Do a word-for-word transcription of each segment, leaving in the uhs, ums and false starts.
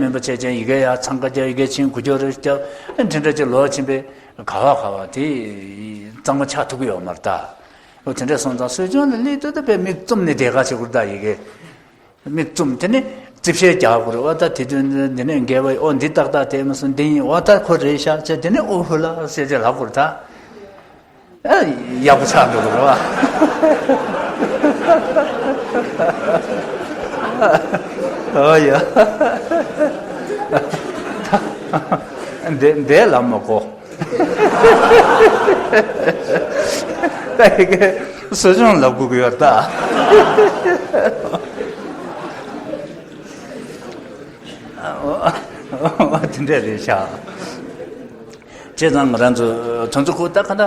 སྨན་པ་བྱས་ཀྱང་ཡི་གེ་ཡར་འཚང་ཁ་རྒྱག་ཡི་གེ་ཕྱིན་འགུལ་སྐྱོད་རེ་རྒྱག་ཨ་དེ་འདྲ་ཅིག་ལོག་ཕྱིན་པས་ག་བ་ག་བ་དེ་གཙང་མ་ཆགས་ཐུབ་ཀྱི་ཡོད་མ་རེད་ད། འོ་དེ་འདྲ་སོང་ཙང་གསོ་སྦྱོང་ལ་སླེབས་དུས་ད་དཔེ་མིག་བཙུམ་ནས་བསྡད་ག་བྱེད་དགོས་རེད་ད་ཡི་གེ་མིག་བཙུམ་དེ་ནས་རྩིབ་ཤད་རྒྱག་དགོས་རེད་བ། ད་དེ་དུས་འདི་ནས་འགལ་བ་ཨོ་འདི་ཏག་ཏག་དེ་མི་སོང་འདི་ཡིན་བ། ད་ཁོ་རེད་ཤག་བྱས་དེ་ནས་ཨོ་ཧུ་ལ་ཟེར་བྱས་ལབ་དགོས་རེད་ད། ཨ་ཡག་པོ་ཆགས་འགྲོ་གི་རེད་བ། ཨོ་ཡ། འདི་འདི་ལབ་མ་གོ། ད་ཡི་གེ་གསོ་སྦྱོང་ལབ་དགོས་ཀྱི་ཡོད་ད། དེ་འདྲ་རེད་ཤག་བྱས་ཙང་ང་རང་ཚོ་དོན་ཚོ་ཁོ་ད་ག་ད་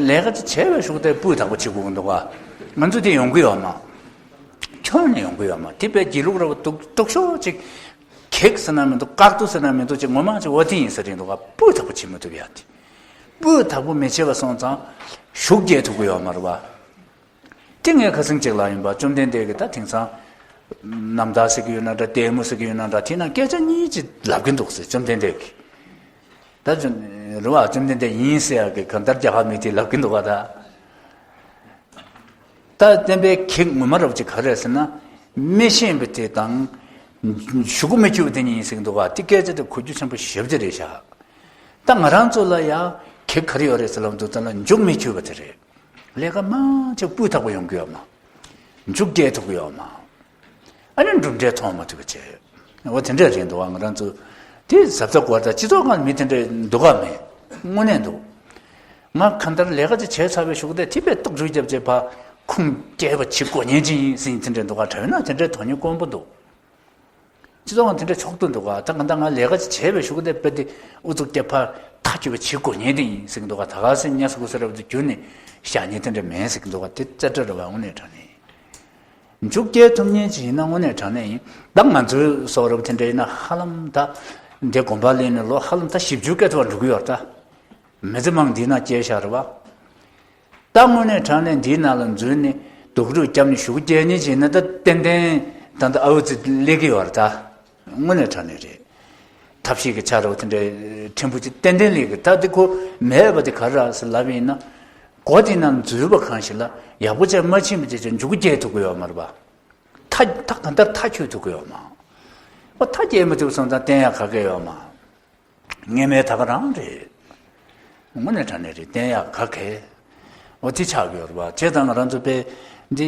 ལས་ཀ་ཅིག་བྱས་པའི་ཤུགས་དེ་སྤུས་དག་པོ་བྱེད་དགོས་ཀྱི་འདུག་ག་ང་ཚོ་དེ་ཡོང་གི་ཡོད་མ། ཁྱོན་ནས་ཡོང་གི་ཡོད་མ། དེ་དཔེ་སྒྱིད་ལུག་ར་བ་སྡུག་སྡུག་ཤོས་ཅིག་གེགས་ཟེར་ན་མི་འདུག་དཀའ་སྡུག་ཟེར་ན་མི་འདུག་ཅིག་ངོ་མ་ཅིག་འོ་དེ་ཡིན་ས་རེད་འདུག་ག་སྤུས་དག་པོ་བྱེད་མི་ཐུབ་ཡ་དེ། སྤུས་དག་པོ་མི་བྱེད་པ་སོང་ཙང་ཤུགས་རྒྱས་ཐུབ་ཀྱི་ཡོད་མ་རེད་བ། དེ་ངས་ཁ་སང་ཅིག་ལབ་ཡིན་པ། བཅོམ་ལྡན་འདས་ཀྱིས་ད་དེང་སང་རྣམ་ཐར་ཟེར་གྱི་ཡོད་ན་འདྲ་ལྟད་མོ་ཟེར་གྱི་ཡོད་ན་འདྲ་དེ་ནང་སྐད་ཆ་གཉིས་ཅིག་ལབ་ཀྱི་འདུག་ཟེར། བཅོམ་ལྡན་འདས་ཀྱིས་ད་རེད་བ། བཅོམ་ལྡན་འདས་ཡིན་ཟེར་ཡག་གི་གང་ལྟར་རྒྱ་གར་མི་དེ་ལབ་ཀྱི་འདུག་ག་ད། ད་བསྟན་པའི་གེགས་ངོ་མ་རབ་ཅིག་ག་རེ་རེད་ཟེར་ན། མི་ཤེས་པ་དེ་དང་། གཞུག་གུ་མི་འཁྱོལ་བ་དེ་གཉིས་ཡིན་ཟེར་གྱི་འདུག་ག་དེ་སྐད་ཆ་དེ་གོ་རྒྱུ་ཆེན་པོ་ཞེ་པོ་ཅིག་རེད་ཤག་ད་ང་རང་ཚོ་ལ་ཡང་གེགས་ག་རེ་ཡོད་རེད་ཟེར་ལབ་འདུག་ཙང་ལ་མཇུག་མི་འཁྱོལ་བ་དེ་རེད། ལས་ཀ་མང་ཆེ་སྤུས་དག་པོ་ཡོང་གི་ཡོད་མ། མཇུག་སྐྱེལ་ཐུབ་ཀྱི་ཡོད་མ། ཨ་ནི་གྲུབ་འབྲས་མཐོང་མ་ཐུབ་པ་བྱས། འོ་དེ་འདྲ་རེད་འདུག་ག་ང་རང་ཚོ་དེ་གཟབ་གཟབ་དགོས་ད། སྤྱི་ཚོགས་ཁང་མི་དེ་འདྲ་འདུག་ག་མེད། དངོས་གནས་འདུག་ང་གང་ལྟར་ལས་ཀ་ཅིག་བྱས་ཚར་བའི་གཞུག་དེ་དེ་དཔེ་ལྟོགས་གྲོས་བརྒྱབ་བྱས་ཕར་ཁུངས་སྐྱེལ་བ་བྱེད་དགོས་ཉེན་ཅིག་ཡིན་ཟིན་དེ་འདྲ་འདུག་ག་དྲ་བའི་ནང་དེ་འདྲའི་དོན་སྙིང་དཀོན་པོ་འདུག་སྤྱི་ཚོགས་ཁང་དེ་འདྲ་ཕྱོགས་བསྡུ་འདུག་ག་ད་གང་ལྟར་ང་ལས་ཀ་ཅིག་བྱས་པའི་གཞུག་དེ་དཔེ་དེ་ཨུ་ཚུགས་སྐྱེལ་ཕར་ཐག་གཅོད་པ་བྱེད་དགོས་ཉེན་དེ་ཡིན་ཟེར་གྱི་འདུག་ག་ད་ག་སེ་ཉ་སུ་གུ་སེ་རབ་དེ་བརྒྱུད་ནས་བཞག་ཉེན་དེ་འདྲ་མེད་ཟེར་གྱི་འདུག་ག་དེ་རྩ་འདྲ་རེད་བ། དངོས་གནས་དྲང་གནས། མཇུག་སྐྱེལ་ཐུབ་མཁན་ཅིག་ཡིན་ན་དངོས་གནས་དྲང་གནས་ཡིན། ད་ང་ཚོའི་སོགས་རབ་དེ་འདྲ་ཡིན་ན་ཧ་ལམ་ད་འདི་དགོན་པ་གླིང་ནས་ལོ་ཧ་ལམ་ད་བཞི་བཅུ་སྐད་ཐུབ་པ་འགྲོ་གི་ཡོད་ད། མི་ཚེ་མང་འདིའི་ནང་སྐྱེལ་བཞག་རེད་བ། ད་དངོས་གནས་དྲང་གནས་འདིའི་ནང་ལ་འཛུལ་ནས་སྡུག་རུས་བརྒྱབ་ནས་ཞུགས་སྐྱེལ་མཁན་ཅིག་ཡིན་ན་ད་ཏན་ཏན་ད་ད་ཨའུ་ཙི་སླེབས་ཀྱི་ཡོད་རེད་ད། དངོས་གནས་དྲང་གནས་རེད། ཐབས་ཤེས་ཀྱི་ཆ་རོགས་དེ་འདྲའི་ཕྲན་བུ་ཅིག་ཏན་ཏན་སླེབས་ཀྱི། ད་དེ་ཁོ་མེད་པ་དེ་ག་རེ་རེད་ཟེར་ལབ་པ་ཡིན་ན། སྒོ་དེ་ནང་འཛུལ་བ་གང་ཞིག་ལ་ཡག་པོ་བྱས་མ་ཕྱིན་པ་བྱས་བྱས་མཇུག་སྐྱེལ་ཐུབ་ཀྱི་ཡོད་མ་རེད་པ། མཐའ་མཐའ་གང་ལྟར་མཐའ་འཁྱོལ་ཐུབ་ཀྱི་ཡོད་མ། ཨོ་མཐའ་སྐྱེལ་མ་ཐུབ་སོང་ཙང་བསྟན་ཡག་ག་གེ་ཡོད་མ། ངན་མེད་ད་ག་རང་རེད། དངོས་གནས་དྲང་གནས་རེད། བསྟན་ཡག་ག་གེ། ཨོ་དེ་ཆགས་ཀྱི་ཡོད་རེད་པ། བྱས་ཙང་ང་རང་ཚོ་དཔེ་འདི་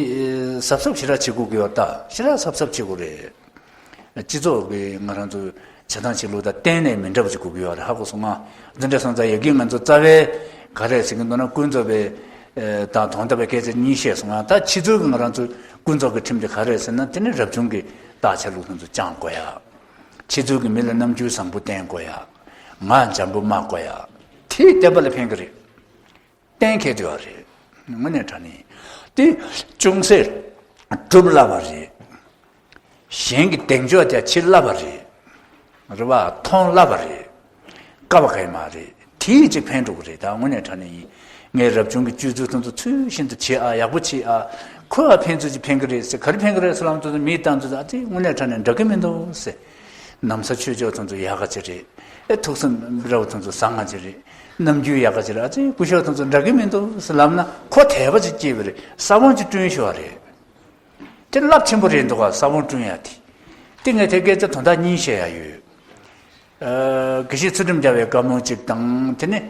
གཟབ་གཟབ་ཞེ་དྲག་བྱེད་དགོས་ཀྱི་ཡོད་ད། ཞེ་དྲག་གཟབ་གཟབ་བྱེད་དགོས་རེད། སྤྱི་ཚོགས་ཀྱི་ང་རང་ཚོའི་བྱེད་སྟངས་བྱེད་ལུགས་དང་གཏན་ནས་མི་འདྲ་བ་ཅིག་དགོས་ཀྱི་ཡོད་རེད། ཧ་གོ་སོང་ང་། འདི་འདྲ་སོང་ཙང་ཡ་གི་ང་ཚོ་རྩ་བའི་ག་རེ་ཟེར་གྱི་འདུག་ན། ཀུན་རྫོབ་པའི་དང་དོན་དམ་པའི་སྐད་ཆ་གཉིས་བཤད་སོང་ང་། ད་ཕྱི་ཚུལ་གྱི་ང་རང་ཚོའི་ཀུན་རྫོབ་ཀྱི་ཁྲིམས་དེ་ག་རེ་ཟེར་ན། དེ་ནི་རབ་བྱུང་གི་བརྟག་བྱ་ལུགས་དེ་ཚོ་སྦྱང་དགོས་ཡ། ཕྱི་ཚུལ་གྱི་མི་ལ་རྣམ་འགྱུར་བཟང་པོ་བསྟན་དགོས་ཡ། ངག་འཇམ་པོ་སྨྲ་དགོས་ཡ། དེས་བསྟན་པ་ལ་ཕན་གྱི་རེད། གཏན་འཁེལ་བསྡད་པ་རེད། དངོས་གནས་དྲང་གནས། དེ་ཅུང་ཟད་སྒྲུབ་སླ་བ་རེད། གཞན་གྱི་གདེང་འཇོག་དེ་བྱེད་སླ་བ་རེད། རེད་བ། མཐོང་སླ་བ་རེད། དཀའ་བ་གང་ཡང་མ་རེད། དེས་ཅིག་ཕན་འགྲོ་གི་རེད། ད་དངོས་གནས་དྲང་གནས་ཡིན། ངས་རབ་བྱུང་གི་སྤྱོད་ཚུལ་དེ་ཚོ་ཚུལ་བཞིན་དུ་བྱེད་ཨ། ཡག་པོ་བྱེད་ཨ། ཁོ་ཨ་ཕན་ཚུལ་ཅིག་ཕན་གི་རེད་ཟེར། ག་རེ་ཕན་གི་རེད་ཟེར་ལབ་དུས་མིའི་བཏང་ཚུལ་ཨ་ཙི་དངོས་གནས་དྲང་གནས་འདྲ་གི་མི་འདུག་ཟེར། ན་བཟའ་ཆོས་ཕྱོགས་དེ་ཚོ་ཡག་ག་ཅིག་རེད། ཨེ་ཐུགས་བསམ་རབ་དེ་ཚོ་བཟང་ང་ཅིག་རེད། རྣམ་འགྱུར་ཡག་ག་ཅིག་རེད། ཨ་ཙི་སྐུ་ཞབས་དེ་ཚོ་འདྲ་གི་མི་འདུག་ཟེར་ལབ་ན་ཁོ་དད་པ་ཅིག་སྐྱེས་པ་རེད། ས་བོན་ཅིག་བསྐྲུན་ཤོག་རེད། དེ་རླབས་ཆེན་པོ་རེད་འདུག་ག་ས་བོན་བསྐྲུན་ཡ་དེ། དེ་ངས་དེ་སྐད་ཆ་དོན་དག་གཉིས་བཤད་ཡ་ཡོད། ཨ། དགེ་བཤེས་ཚུལ་ཁྲིམས་རྒྱལ་བའི་བཀའ་མོལ་གཅིག་དང་། དེ་ནས་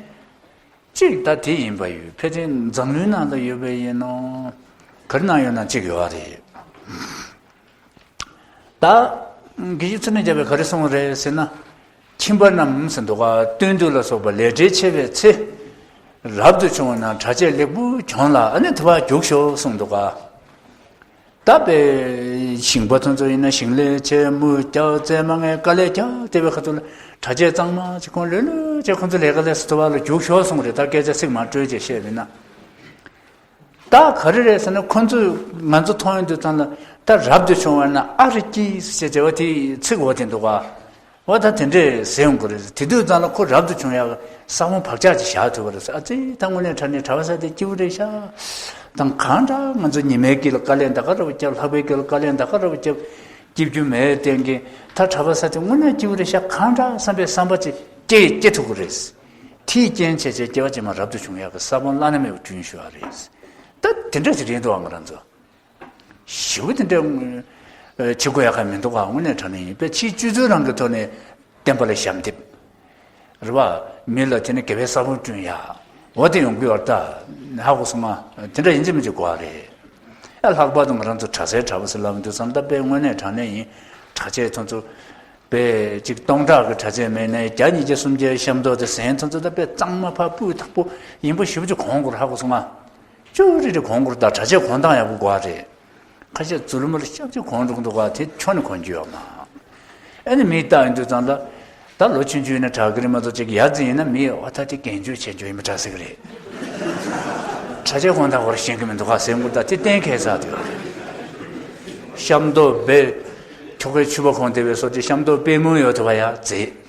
གཅིག་ད་དེ་ཡིན་པ་ཡོད། ཕལ་ཆེར་འཛམ་གླིང་ནང་ལ་ཡོད་པ་ཡིན་ནོ། ག་རེ་ནང་ཡོད་ན་གཅིག་ཡོད་རེད། ད་དགེ་བཤེས་ཚུལ་ཁྲིམས་རྒྱལ་བས་ག་རེ་གསུངས་རེད་ཟེར་ན། ཁྱིམ་པ་རྣམས་ཟེར་འདུག་ག་སྟོན་དུས་ལ་སོགས་པ་ལས་བྲེལ་ཆེ་བའི་ཚེ། རབ་ཏུ་བྱུང་བ་ན་གྲྭ་ཆས་ལེགས་པོ་གྱོན་ལ་ཨ་ནི་དེ་བར་རྒྱུགས་ཤོག་གསུངས་འདུག་ག་ད་དཔེ་ཞིང་པ་དེ་ཚོ་ཡིན་ན་ཞིང་ལས་བྱས། མུ་རྒྱག་རྩེད་མ་ངན་དཀའ་ལས་རྒྱག་བསྡད་པའི་ཁ་ཐུག་ལ་གྲྭ་ཆས་གཙང་མ་ཅིག་གོན། ལྷོད་ལྷོད་བྱས་ཁོ་ཚོ་ལས་ཀ་ལས་སུ་ཐུབ་པ་ལ་རྒྱུགས་ཤོག་གསུངས་རེད། ད་སྐད་ཆ་ཚིག་མ་བཀྲོལ་བྱས་བཤད་པ་ཡིན་ན། ད་ག་རེ་རེད་ཟེར་ན། ཁོ་ཚོས་ང་ཚོ་མཐོང་ཡོང་དུས་ཙམ་ལ། ད་རབ་ཏུ་བྱུང་བ་ན་ཨ་རི་སྐྱིད་ཟེར་བྱ་བ་དེ་ཚིག་འོ་དེ་འདུག་ག་འོ་ད་དེ་འདྲས་ཟེར་ཡོང་གི་རེད། དེ་དུས་ཙམ་ལ་ཁོ་རབ་ཏུ་བྱུང་ཡག་ས་བོན་བག་ཆགས་ཅིག་བཞག་ཐུབ་པ་རེད་ཟེར། ཨ་ཙི་ད་དངོས་གནས་དྲང་གནས་གྲྭ་པ་ས་དེ་སྐྱིད་པོ་རེད་ཤག་དང་གང་འདྲ་ང་ཚོ་ཉི་མའི་དཀྱིལ་ལ་དཀའ་ལས་ད་ག་རེ་བ་བརྒྱབ། ལྷག་པའི་དཀྱིལ་ལ་དཀའ་ལས་ད་ག་རེ་བ་བརྒྱབ། སྐྱིད་རྒྱུ་མེད་བསྟན་གྱི་ད་གྲྭ་པ་ས་དེ་དངོས་གནས་སྐྱིད་པོ་རེད་ཤག་གང་འདྲ་བསམ་པའི་བསམ་པ་ཅིག་སྐྱེ་སྐྱེ་ཐུབ་ཀྱི་རེད། དེའི་རྐྱེན་བྱས་བྱས་སྐྱེ་བ་ཕྱི་མ་རབ་ཏུ་བྱུང་ཡག་གི་ས་བོན་བླ་ན་མེད་པ་བསྐྲུན་ཤོག་ཨ་རེད། ད་དེ་འདྲ་ཞིག་རེད་འདུག་ཨ། ང་རང་ཚོ་ཞེ་པོ་དེ་འདྲ་བྱེད་དགོས་ཡག་ག་མི་འདུག་ཨ། དངོས་གནས་དྲང་གནས་ཡིན་པས་ཕྱིའི་སྤྱོད་ཚུལ་རང་གི་ཐོག་ནས་བསྟན་པ་ལ་ཞབས་འདེབས། རེད་བ། མི་ལ་དེ་ནི་དགེ་བའི་ས་བོན་བསྐྲུན་ཡ། འོ་དེ་ཡོང་གི་ཡོད་ད། ཧ་གོ་སོང་ང་། དེ་འདྲ་ཡིན་གཅིག་མིན་གཅིག་དགོས་རེད། ཨ་ལྷག་པར་དུ་ང་རང་ཚོ་གྲྭ་སའི་གྲྭ་པ་ཟེར་ལབ་དུས་ཙམ་ད་དཔེ་དངོས་གནས་དྲང་གནས་ཡིན། གྲྭ་ཆས་ཚོ་ཚོ། དཔེ་གཅིག་སྟོང་ཕྲག་གི་གྲྭ་ཆས་མེད་ནའི་བརྒྱ་ཉིས་བརྒྱ་སུམ་བརྒྱའི་ཤམ་ཐབས་དེ་གཟན་ཚོ་ཚོ་ད་དཔེ་གཙང་མ་ཕར་སྤུས་དག་པོ་ཡིན་པ་ཞེ་པོ་ཅིག་གོན་དགོས་རེད། ཧ་གོ་སོང་ང་། ཅོ་རི་རི་གོན་དགོས་རེད་ད། གྲྭ་ཆས་གོན་སྟངས་ཡག་པོ་དགོས་རེད། ཁ་ཤས་ཛུལ་མོ་ལ་ཤབ་ཅིག་གོན་འགྲོ་གི་འདུག་ག་དེ་ཁྱོན་ནས་གོན་རྒྱུ་ཡོད་མ། ཨ་ནི་མིས་བལྟ་ཡོང་དུས་ཙང་ལ། ད་ལོ་ཆུང་ཆུང་ནས་གྲྭ་སྒིར་མ་གཏོགས་ཅིག་ཡར་འཛིན་ཡིན་ན་མིས་འོ་ད་དེ་རྒན་བྱོལ་བྱེད་རྒྱུ་ཡིན་པ་འདྲ་ཟེར་གི་རེད། གྲྭ་ཆས་གོན་སྟངས་ཁོ་རང་ཤེས་གི་མི་འདུག་ག་ཟེར་འགོ་ད་དེ་གཏན་འཁེལ་ཚར་འདུག་ག་ཤམ་ཐབས་སྦེ། ཁྱོ་གའི་ཕྱུ་པ་གོན་བསྡད་པའི་སོ་ཅིག་ཤམ་ཐབས་དཔེ་མོ་ཡོད་ཐུབ་པ་ཡ་མཛེས།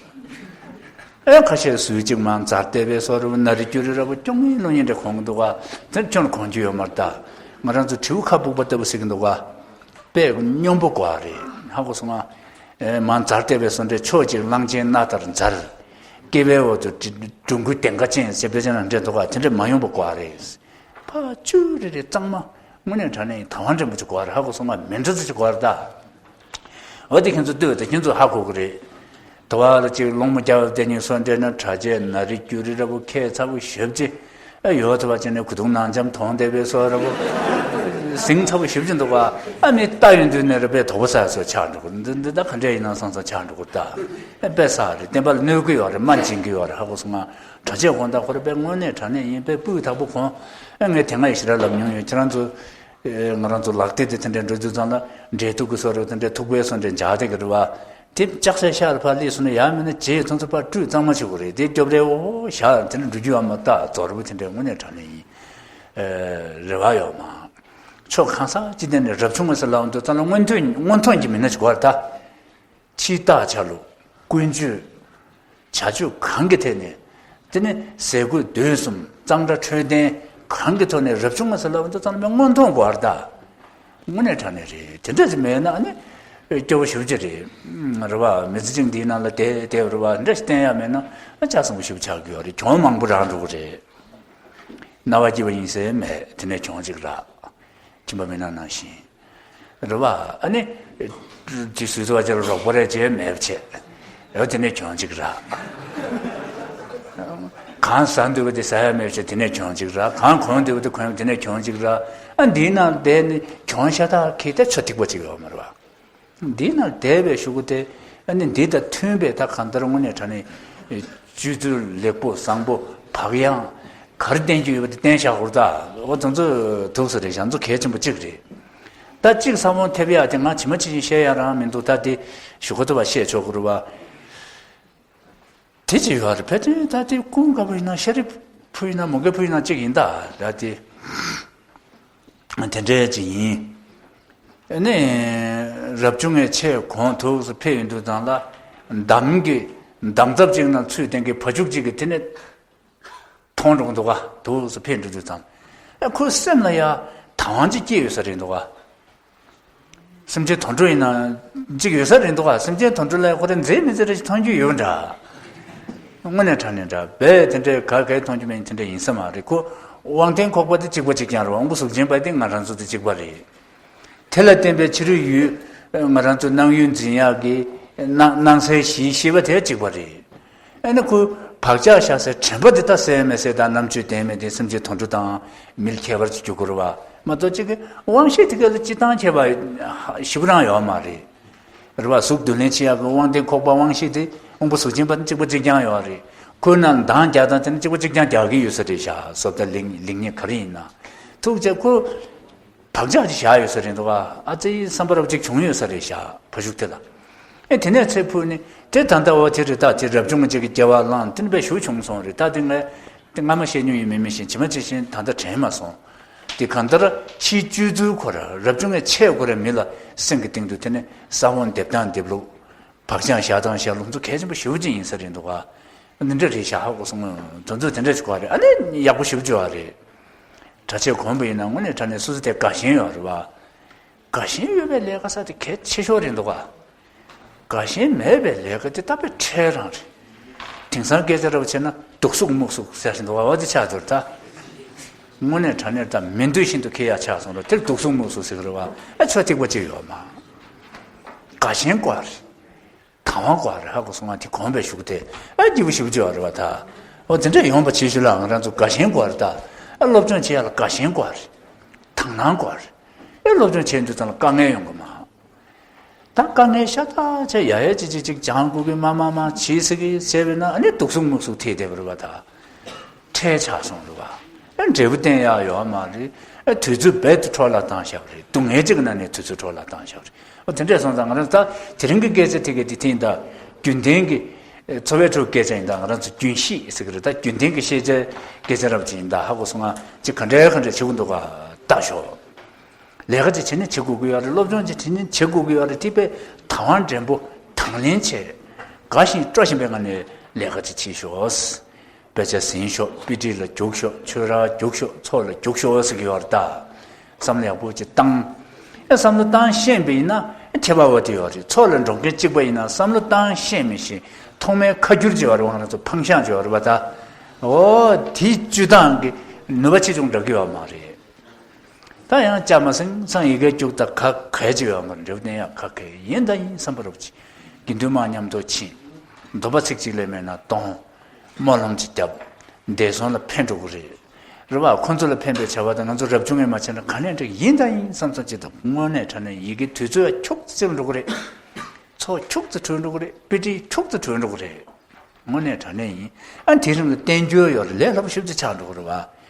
ཨེ་ཁ་ཤས་སུས་ཅིག་མང་ཛར་བལྟས་པའི་སོ་རུ་ན་རི་ཀྱུ་རི་ར་བོ་ཅུང་ངེས་ལོ་ཉིན་འདྲ་གོན་གི་འདུག་ག་དེ་ཁྱོན་གོན་རྒྱུ་ཡོད་མ་རེད་ད། ང་རང་ཚོ་དྲེའུ་ཁ་སྦུག་པ་ལྟ་བུ་ཟེར་གི་འདུག་ག་དཔེ་སྙོམས་པོ་དགོས་རེད། ཧ་གོ་སོང་ང་། ཨེ་མང་ཛར་བལྟས་པའི་སོ་འདྲ་ཕྱོགས་གཅིག་གླང་ཆེན་སྣ་ལྟར་ཛར། སྐེད་པའི་འོག་ཏུ་སྒྲུང་གུ་དེང་ག་ཅན་ཟེར་བེ་ཅན་ལ་འདྲ་འདུག་ག་དེ་འདྲ་མ་ཡོང་པ་དགོས་རེད། ཕ་ཆུ་རེ་རེ་གཙང་མ། དངོས་གནས་དྲང་གནས་ཡིན་ད་བང་འགྲེང་པོ་ཅིག་དགོས་རེད། ཧ་གོ་སོང་ང་། མི་འདྲ་ཚོ་ཅིག་དགོས་རེད་ད། འོ་དེ་ཁྱེད་ཚོ་ལྟོས་དེ་ཁྱེད་ཚོ་ཧ་གོ་གི་རེད། དུ་བ་ལ་ཅིག་སློང་མོ་རྒྱག་པའི་དེ་ཉིན་སོ་འདྲེ་ན་གྲྭ་ཆས་ན་རི་ཀྱུ་རི་ར་བོ་ཁས་ཚ་བོ་ཞབས་ཅིག་ཨ་ཡོད་ཐུབ་པ་ཅིག་ནས་གུ་དུང་ནང་འཇམ་མཐོང་བསྡད་པའི་སོ་ར་བོ། ཟིང་ཚ་བོ་ཞབས་ཅིག་འདུག་ག་ཨ་མི་ལྟ་ཡོང་དུས་ནས་ར་དཔེ་དོག་པོ་ཟ་སོ་ཆགས་འགྲོ་གི་འདི་འདི་ད་ག་འདྲས་ཡིན་ན་བསམ་ས་ཆགས་འགྲོ་གི་ད། ཨ་དཔེ་ས་རེད། བསྟན་པ་ལ་གནོད་གི་ཡོད་རེད། མ་འཇིང་གི་ཡོད་རེད། ཧ་གོ་སོང་ང་། གྲྭ་ཆས་གོན་སྟངས་ཁོ་ར་དཔེ་དངོས་གནས་དྲང་གནས་ཡིན། དཔེ་སྤུས་དག་པོ་གོན། ཨ་ངས་དེ་སྔ་ཡི་ཞེ་དྲག་ལབ་མྱོང་ཡོད། ཁྱེད་རང་ཚོ། ཨེ་ང་རང་ཚོ་ལག་དེབ་དེ་དེ་འདྲའི་འགྲོ་དུས་ཙང་ལ་འབྲས་ཐུག་གི་སོ་རེད། དེ་འདྲའི་ཐུག་པའི་སོ་འདྲའི་འཇག་དེ་གི་རེད་བ། དེ་ལྕགས་སའི་ཤར་ཕར་སླེབས་སོང་ན་ཡང་མིན་ན་རྗེས་ཚོང་ཚོ་ཕར་བཀྲུས་གཙང་མ་བྱེད་དགོས་རེད། དེ་སྐྱོབ་རེ་འོ་བཞག་དེ་འདྲ་འགྲོ་རྒྱུ་ཡང་མ་རྟག་རྫོར་བུ་དེ་འདྲའི་དངོས་གནས་དྲང་གནས་ཡིན། ཨེ་རེ་བ་ཡོད་མ། ཕྱོགས་གང་ས་ཅི་དེ་ནས་རབ་བྱུང་ངོ་ས་ལ་འོང་དུས་ཙང་ལ་མངོན་ཐོན་མངོན་མཐོང་གི་མི་སྣ་ཞིག་དགོས་རེད་ད། ཕྱིའི་རྟགས་ཆ་ལུགས། ཀུན་སྤྱོད། བྱ་སྤྱོད་གང་གི་ཐད་ནས། དེ་ནི་ཟས་གོས་སྡོད་གསུམ་གཙང་སྦྲ་འཕྲོད་བསྟེན་གང་གི་ཐོག་ནས་རབ་བྱུང་ངོ་ས་ལ་འོང་དུས་ཙང་ལ་མངོན་མཐོང་དགོས་རེད་ད། དངོས་གནས་དྲང་གནས་རེད། དེ་འདྲ་ཞིག་མེད་ན་ཨ་ནི། སྐྱོ་བོ་ཞེ་པོ་ཅིག་རེད། རེད་བ། མི་ཚེ་གཅིག་འདིའི་ནང་ལ་བསྡད་བསྡད་པ་རེད་བ། འདྲ་ཞིག་བསྟན་ཡག་མེད་ན་ཨ་ལྕགས་ཟམ་པོ་ཞེ་པོ་ཆགས་ཀྱི་ཡོད་རེད། གྱོང་མང་པོ་རག་འགྲོ་གི་རེད། རྣ་བ་སྐྱིད་པ་ཡིན་ཟེར་མེད། དེ་ནས་གྱོང་གཅིག་རག་ཁྱིམ་པ་མི་ནག་ནང་བཞིན། རེད་བ། ཨ་ནི། ཅི་སུས་ཚོ་བ་ཅིག་ལ་རོགས་པ་རེ་བྱས་མེད་པ་བྱས། ཨོ་དེ་ནས་གྱོང་གཅིག་རག་གང་ཟ་འདོད་པ་དེ་ཟ་ཡ་མེད་པ་བྱས་དེ་ནས་གྱོང་གཅིག་རག་གང་གོན་འདོད་པ་དེ་གོན་དེ་ནས་གྱོང་གཅིག་རག་ཨ་འདིའི་ནང་བསྡད་ནས་གྱོང་ཤ་སྟག་ཁྱེར་ཏེ་ཚོ་ཐིག་པ་ཅིག་ཡོད་མ་རེད་བ། འདིའི་ནང་བསྡད་པའི་གཞུག་གུ་དེ་ཨ་ནི་འདི་དང་མཐུན་པའི་ད་གང་ལྟར་དངོས་གནས་དྲང་གནས་སྤྱོད་ཚུལ་ལེགས་པོ་བཟང་པོ་བག་ཡངས་ག་རེ་བསྟན་རྒྱུ་ཡོད་པ་དེ་བསྟན་བཞག་དགོས་རེད་ད། འོ་དེ་ཚོ་ཐུགས་སུ་རེད། ང་ཚོ་གལ་ཆེན་པོ་གཅིག་རེད། ད་གཅིག་ས་བོན་ཐེབས་ཡག་དེ་ང་ཇི་མ་ཇི་བཞིན་བཤད་ཡག་རང་མི་འདུག་ད་དེ་ཞུ་ག་ཐུབ་པ་བཤད་ཆོག་གི་རེད་བ། དེ་ཅི་ཡོད་རེད། ཕལ་ཆེར་ད་དེ་ཀུན་དགའ་བོ་ཡིན་ན་ཤ་རི་ཕུ་ཡིན་ན་མུ་གེ་ཕུ་ཡིན་ན་གཅིག་ཡིན་ད། ད་དེ་དེ་འདྲའི་ཅིག་ཡིན། ཨ་ནི་རབ་བྱུང་བའི་ཆས་གོན་ཐུགས་སུ་ཕེབས་ཡོང་དུས་ཙང་ལ་འདམ་གྱི་འདམ་རྫབ་ཅིག་ནང་ཚུད་བསྡད་མཁན་བ་ཕྱུགས་གཅིག་གིས་དེ་ནས་མཐོང་འགྲོ་གི་འདུག་ག་ཐུགས་སུ་ཕེབས་འགྲོ་དུས་ཙང་། ཨ་ཁོའི་སེམས་ལ་ཡ་དང་བ་ཅིག་སྐྱེས་ཡོད་ས་རེད་འདུག་ག་སེམས་ཅན་དོན་གྲུབ་ཡིན་ན་གཅིག་ཡོད་ས་རེད་འདུག་ག་སེམས་ཅན་དོན་གྲུབ་ལ་ཁོ་རང་མཛེས་མི་མཛེས་རེ་ཞིག་མཐོང་རྒྱུ་ཡོད་འདྲ། དངོས་གནས་དྲང་གནས་འདྲ་བས་དེ་འདྲའི་ག་གའི་མཐོང་རྒྱུ་མེད་དེ་འདྲ་ཡིན་ས་མ་རེད། ཁོ་དབང་ལྡན་ཁོག་པ་དེ་གཅིག་པ་གཅིག་རྐྱང་རེད། དབང་པོ་གཟུགས་ཅན་པ་དེ་ང་རང་ཚོ་དེ་གཅིག་པ་རེད། དེ་ལ་བརྟེན་པའི་ཕྱི་རོལ་ཡུལ་ང་རང་ཚོ་སྣང་ཡུལ་འཛིན་ཡག་གི་སྣང་སྣང་གསལ་གཞིའི་ཤེས་པ་དེ་གཅིག་པ་རེད། ཨ་ནི་ཁོ་བག་ཆགས་བཞག་སའི་དྲན་པ་འདི་དག་གསལ་མི་གསལ་དང་རྣམ་དཔྱོད་ལྡན་མེད་དེ་སེམས་ཅན་དོན་གྲུབ་དང་མི་ལ་ཁྱད་པར་ཅིག་འགྱུར་དགོས་རེད་བ། མ་གཏོགས་གཅིག་གི་དབང་ཤེས་དེ་ག་ལ་སྤྱི་བཏང་ཁྱད་པར་ཞེ་པོ་རང་ཡོད་མ་རེད། རེད་བ། གཟུགས་བསྡུ་ལེན་བྱེད་ཡག་གི་དབང་ལྡན་ཁོག་པ་དབང་ཤེས་དེ་དབང་པོ་གཟུགས་ཅན་པ་དང་གཅིག་པ་གཅིག་རྐྱང་ཡོད་རེད། ཁོའི་ནང་མདངས་རྒྱག་སྟངས་དེ་ནི་གཅིག་པ་གཅིག་རྐྱང་རྒྱག་གི་ཡོད་ས་རེད་ཤག་བཟོ་ལྟ་ལེགས་ལེགས་ཉེས་ག་རེ་ཡིན་ན། ཐུགས་རྗེ་ཁོ། བག་ཆགས་ཅིག་བཞག་ཡོད་ས་རེད་འདུག་ག་ཨ་ཙི་བསམ་པ་རབ་ཅིག་བྱུང་ཡོད་ས་རེད་ཤག་བ་ཕྱུགས་དེ་ལ། ཨེ་དེ་ནས་ཚེ་འཕོས་ནས་དེ་ད་ལྟ་འོ་དེ་རེད། ད་དེ་རབ་བྱུང་གཅིག་གི་སྐྱེ་བ་བླངས་དེ་ནི་དཔེ་ཞེ་པོ་བྱུང་སོང་རེད། ད་དེ་ངས་དེ་སྔ་མ་བཤད་མྱོང་ཡོད་མེད་མི་ཤེས། ཇི་མ་ཇི་བཞིན་ད་ལྟ་དྲན་མ་སོང་། དེ་གང་ལྟར་ཕྱིའི་སྤྱོད་ཚུལ་ཁོ་ར་རབ་བྱུང་གི་ཆས་ཁོ་ར་མི་ལ་སེམས་ཀྱི་སྟེང་དུ་དེ་ནི་ས་བོན་འདེབས་སྟངས་འདེབས་ལུགས། བག་ཆགས་བཞག་སྟངས་བཞག་ལུགས་ཚོ་གལ་ཆེན་པོ་ཞེ་པོ་ཅིག་ཡིན་ས་རེད་འདུག་ག་འདི་འདྲ་རེད་ཤག་ཧ་གོ་སོང་ངོ་། དོན་ཚོ་དེ་འདྲ་ཞིག་གོ་བ་རེད། ཨ་ནི་ཡག་པོ་ཞེ་པོ་བྱུང་བ་རེད། གྲྭ་ཆས་གོན་པ་ཡིན་ན་དངོས་གནས་དྲང་གནས་སོ་སོ་དེ་དགའ་ཞེན་ཡོད་རེད་བ། དགའ་ཞེན་ཡོད་པའི་ལས་ཀ་ཟེར་དེ་གལ་ཆེ་ཤོས་རེད་འདུག་ག་དགའ་ཞེན་མེད་པའི་ལས་ཀ་དེ་ད་དཔེ་ཁྲལ་རང་རེད། དེང་སང་སྐད་ཆ་རབ་བྱས་ན་སྡུག་སུག་སྨུག་སུག་ཟེར་བཞིན་འདུག་ག་འོ་དེ་ཆགས་འདུག་ད། དངོས་གནས་དྲང་གནས་ད་མི་འདོད་བཞིན་དུ་འཁྱེར་ཡ་ཆགས་སོང་ར། དེར་སྡུག་སུག་སྨུག་སུག་ཟེར་གི་རེད་བ། ཨ་ཆོ་ཐིག་པ་ཅིག་ཡོད་མ། དགའ་ཞེན་དགོས་རེད། དང་བ་དགོས་རེད། ཧ་གོ་སོང་ང་། དེ་གོམས་པའི་ཤུགས་དེ་ཨ་སྐྱིད་པོ་ཞེ་པོ་ཅིག་ཡོད་རེད་བ་ད། འོ་དེ་འདྲ་ཡོང་པ་བྱེད་ཤུགས་ལ་ང་རང་ཚོ་དགའ་ཞེན་དགོས་རེད་ད། ཨ་སློབ་སྦྱོང་བྱེད་ཡ་ལ་དགའ་ཞེན་དགོས་རེད། དག་སྣང་དགོས་རེད། ཨེ་སློབ་སྦྱོང་བྱེད་དུས་ཙམ་ལ་དཀའ་ངལ་ཡོང་གི་མ། ད་དཀའ་ངལ་ཤ་སྟག་ཆེ་ཡ་ཡ་ཅིག་ཅིག་ཅིག་སྦྱང་དགོས་ཀྱི་མ་མ་མ་བྱེད་ཟེར་གི་བྱས་པས་ན་ཨ་ནི་སྡུག་སུག་སྨུག་སུག་ཐེབས་བསྡད་པ་རེད་བ་ད། ཁྲལ་ཆགས་སོང་རེད་བ། ཨེ་འབྲས་བུ་བསྟན་ཡག་ཡོད་མ་རེད། ཨེ་དུས་ཚོད་རྦད་དེ་འཕྲོ་བརླག་བཏང་བཞག་པ་རེད། སྡུག་བསྔལ་གཅིག་གི་ནང་ནས་དུས་ཚོད་འཕྲོ་བརླག་བཏང་བཞག་པ་རེད། ཨོ་དེ་འདྲས་སོང་ཙང་ང་རང་ད་དེ་རིང་གི་སྐད་ཆ་དེ་གའི་དེ་ཐེངས་ད་རྒྱུན་ལྡན་གྱི་ཨེ་འཚོ་བའི་ཁྲོད་སྐད་ཆ་ཡིན་ད། ང་རང་ཚོ་རྒྱུན་ཤེས་ཟེར་གི་རེད། ད་རྒྱུན་ལྡན་གྱི་ཤེས་བྱའི་སྐད་ཆ་རབ་ཅིག་ཡིན་ད། ཧ་གོ་སོང་ང་། ཅིག་ག་འདྲས་ག་འདྲས་བྱེད་དགོས་འདུག་ག་ལྟ་ཞོག་ལས་ཀ་ཅིག་བྱེད་ན་བྱེད་དགོས་ཀྱི་ཡོད་རེད། སློབ་སྦྱོང་ཅིག་བྱེད་ན་བྱེད་དགོས་ཀྱི་ཡོད་རེད། དེ་དཔེ་དང་བ་འདྲེན་པོ་དང་ལེན་བྱས། དགའ་ཞིང་སྤྲོ་བཞིན་པའི་ངང་ནས་ལས་ཀ་ཅིག་བྱེད་ཤོག་དཔེ་ཆ་ཟིན་ཤོག་དཔེ་ཁྲིད་ལ་རྒྱུགས་ཤོག་ཆོས་རར་རྒྱུགས་ཤོག་ཚོགས་ལ་རྒྱུགས་ཤོག་ཟེར་གྱི་ཡོད་རེད་ད། བསམ་བློ་ཡག་པོ་ཅིག་བཏང་། ཨེ་བསམ་བློ་བཏང་ཤེས་པ་ཡིན་ན་ཨེ་ཁྱད་པར་བ་དེ་ཡོད་རེད། ཚོགས་ལ་འགྲོ་མཁན་གཅིག་པ་ཡིན་ན་བསམ་བློ་བཏང་ཤེས་མི་ཤེས། ཐོག་མའི་ཁ་སྒྱུར་ཅིག་ཡོད་རེད། ང་རང་ཚོ་ཕངས་ཤ་ཅིག་ཡོད་རེད་པ་ད། འོ་དེ་བཅུ་སྟངས་ཀྱི་ནུས་པ་ཆེ་ཆུང་འདྲ་གི་ཡོད་མ་རེད། ད་ཡང་ལྕམ་སེང་སང་ཡི་གེ་རྒྱུགས་ད་ག་གལ་ཅིག་ཡོད་མ་རེད། འབྲས་བུ་བསྟན་ཡག་ག་གལ་ཡིན་ད་ཡིན་བསམ་པ་རུབ་ཅིག་དགེ་འདུན་མ་མཉམ་དུ་ཕྱིན། འདོད་པ་ཚིག་གཅིག་ལས་མེད་ན་གཏོང་། སྨོན་ལམ་ཅིག་བརྒྱབ། འདས་སོང་ལ་ཕན་འགྲོ་གི་རེད། རེད་བ། ཁོ་ཚོ་ལ་ཕན་པའི་བྱ་བ་དང་ང་ཚོ་རབ་བྱུང་ངས་མ་བྱས་ན་ག་ནས་འགྲིག་ཡིན་ད་ཡིན་བསམ་བསམ་ཅིག་དང་། དངོས་གནས་དྲང་གནས་ཡི་གེ་དུས་ཚོད་འཁྱུག་ཙམ་འགྲོ་གི་རེད། ཚོགས་འཁྱུག་ཙམ་གྲོལ་འགྲོ་གི་རེད། དཔེ་ཁྲིད་འཁྱུག་ཙམ་གྲོལ་འགྲོ་གི་རེད། དངོས་གནས་དྲང་གནས་ཡིན། ཨ་དེ་རིང་ལ་བསྟན་འགྱུར་ཡོད་རེད། ལས་སླ་པོ་ཞེ་པོ་ཅིག་ཆགས་འགྲོ་གི་རེད་བ།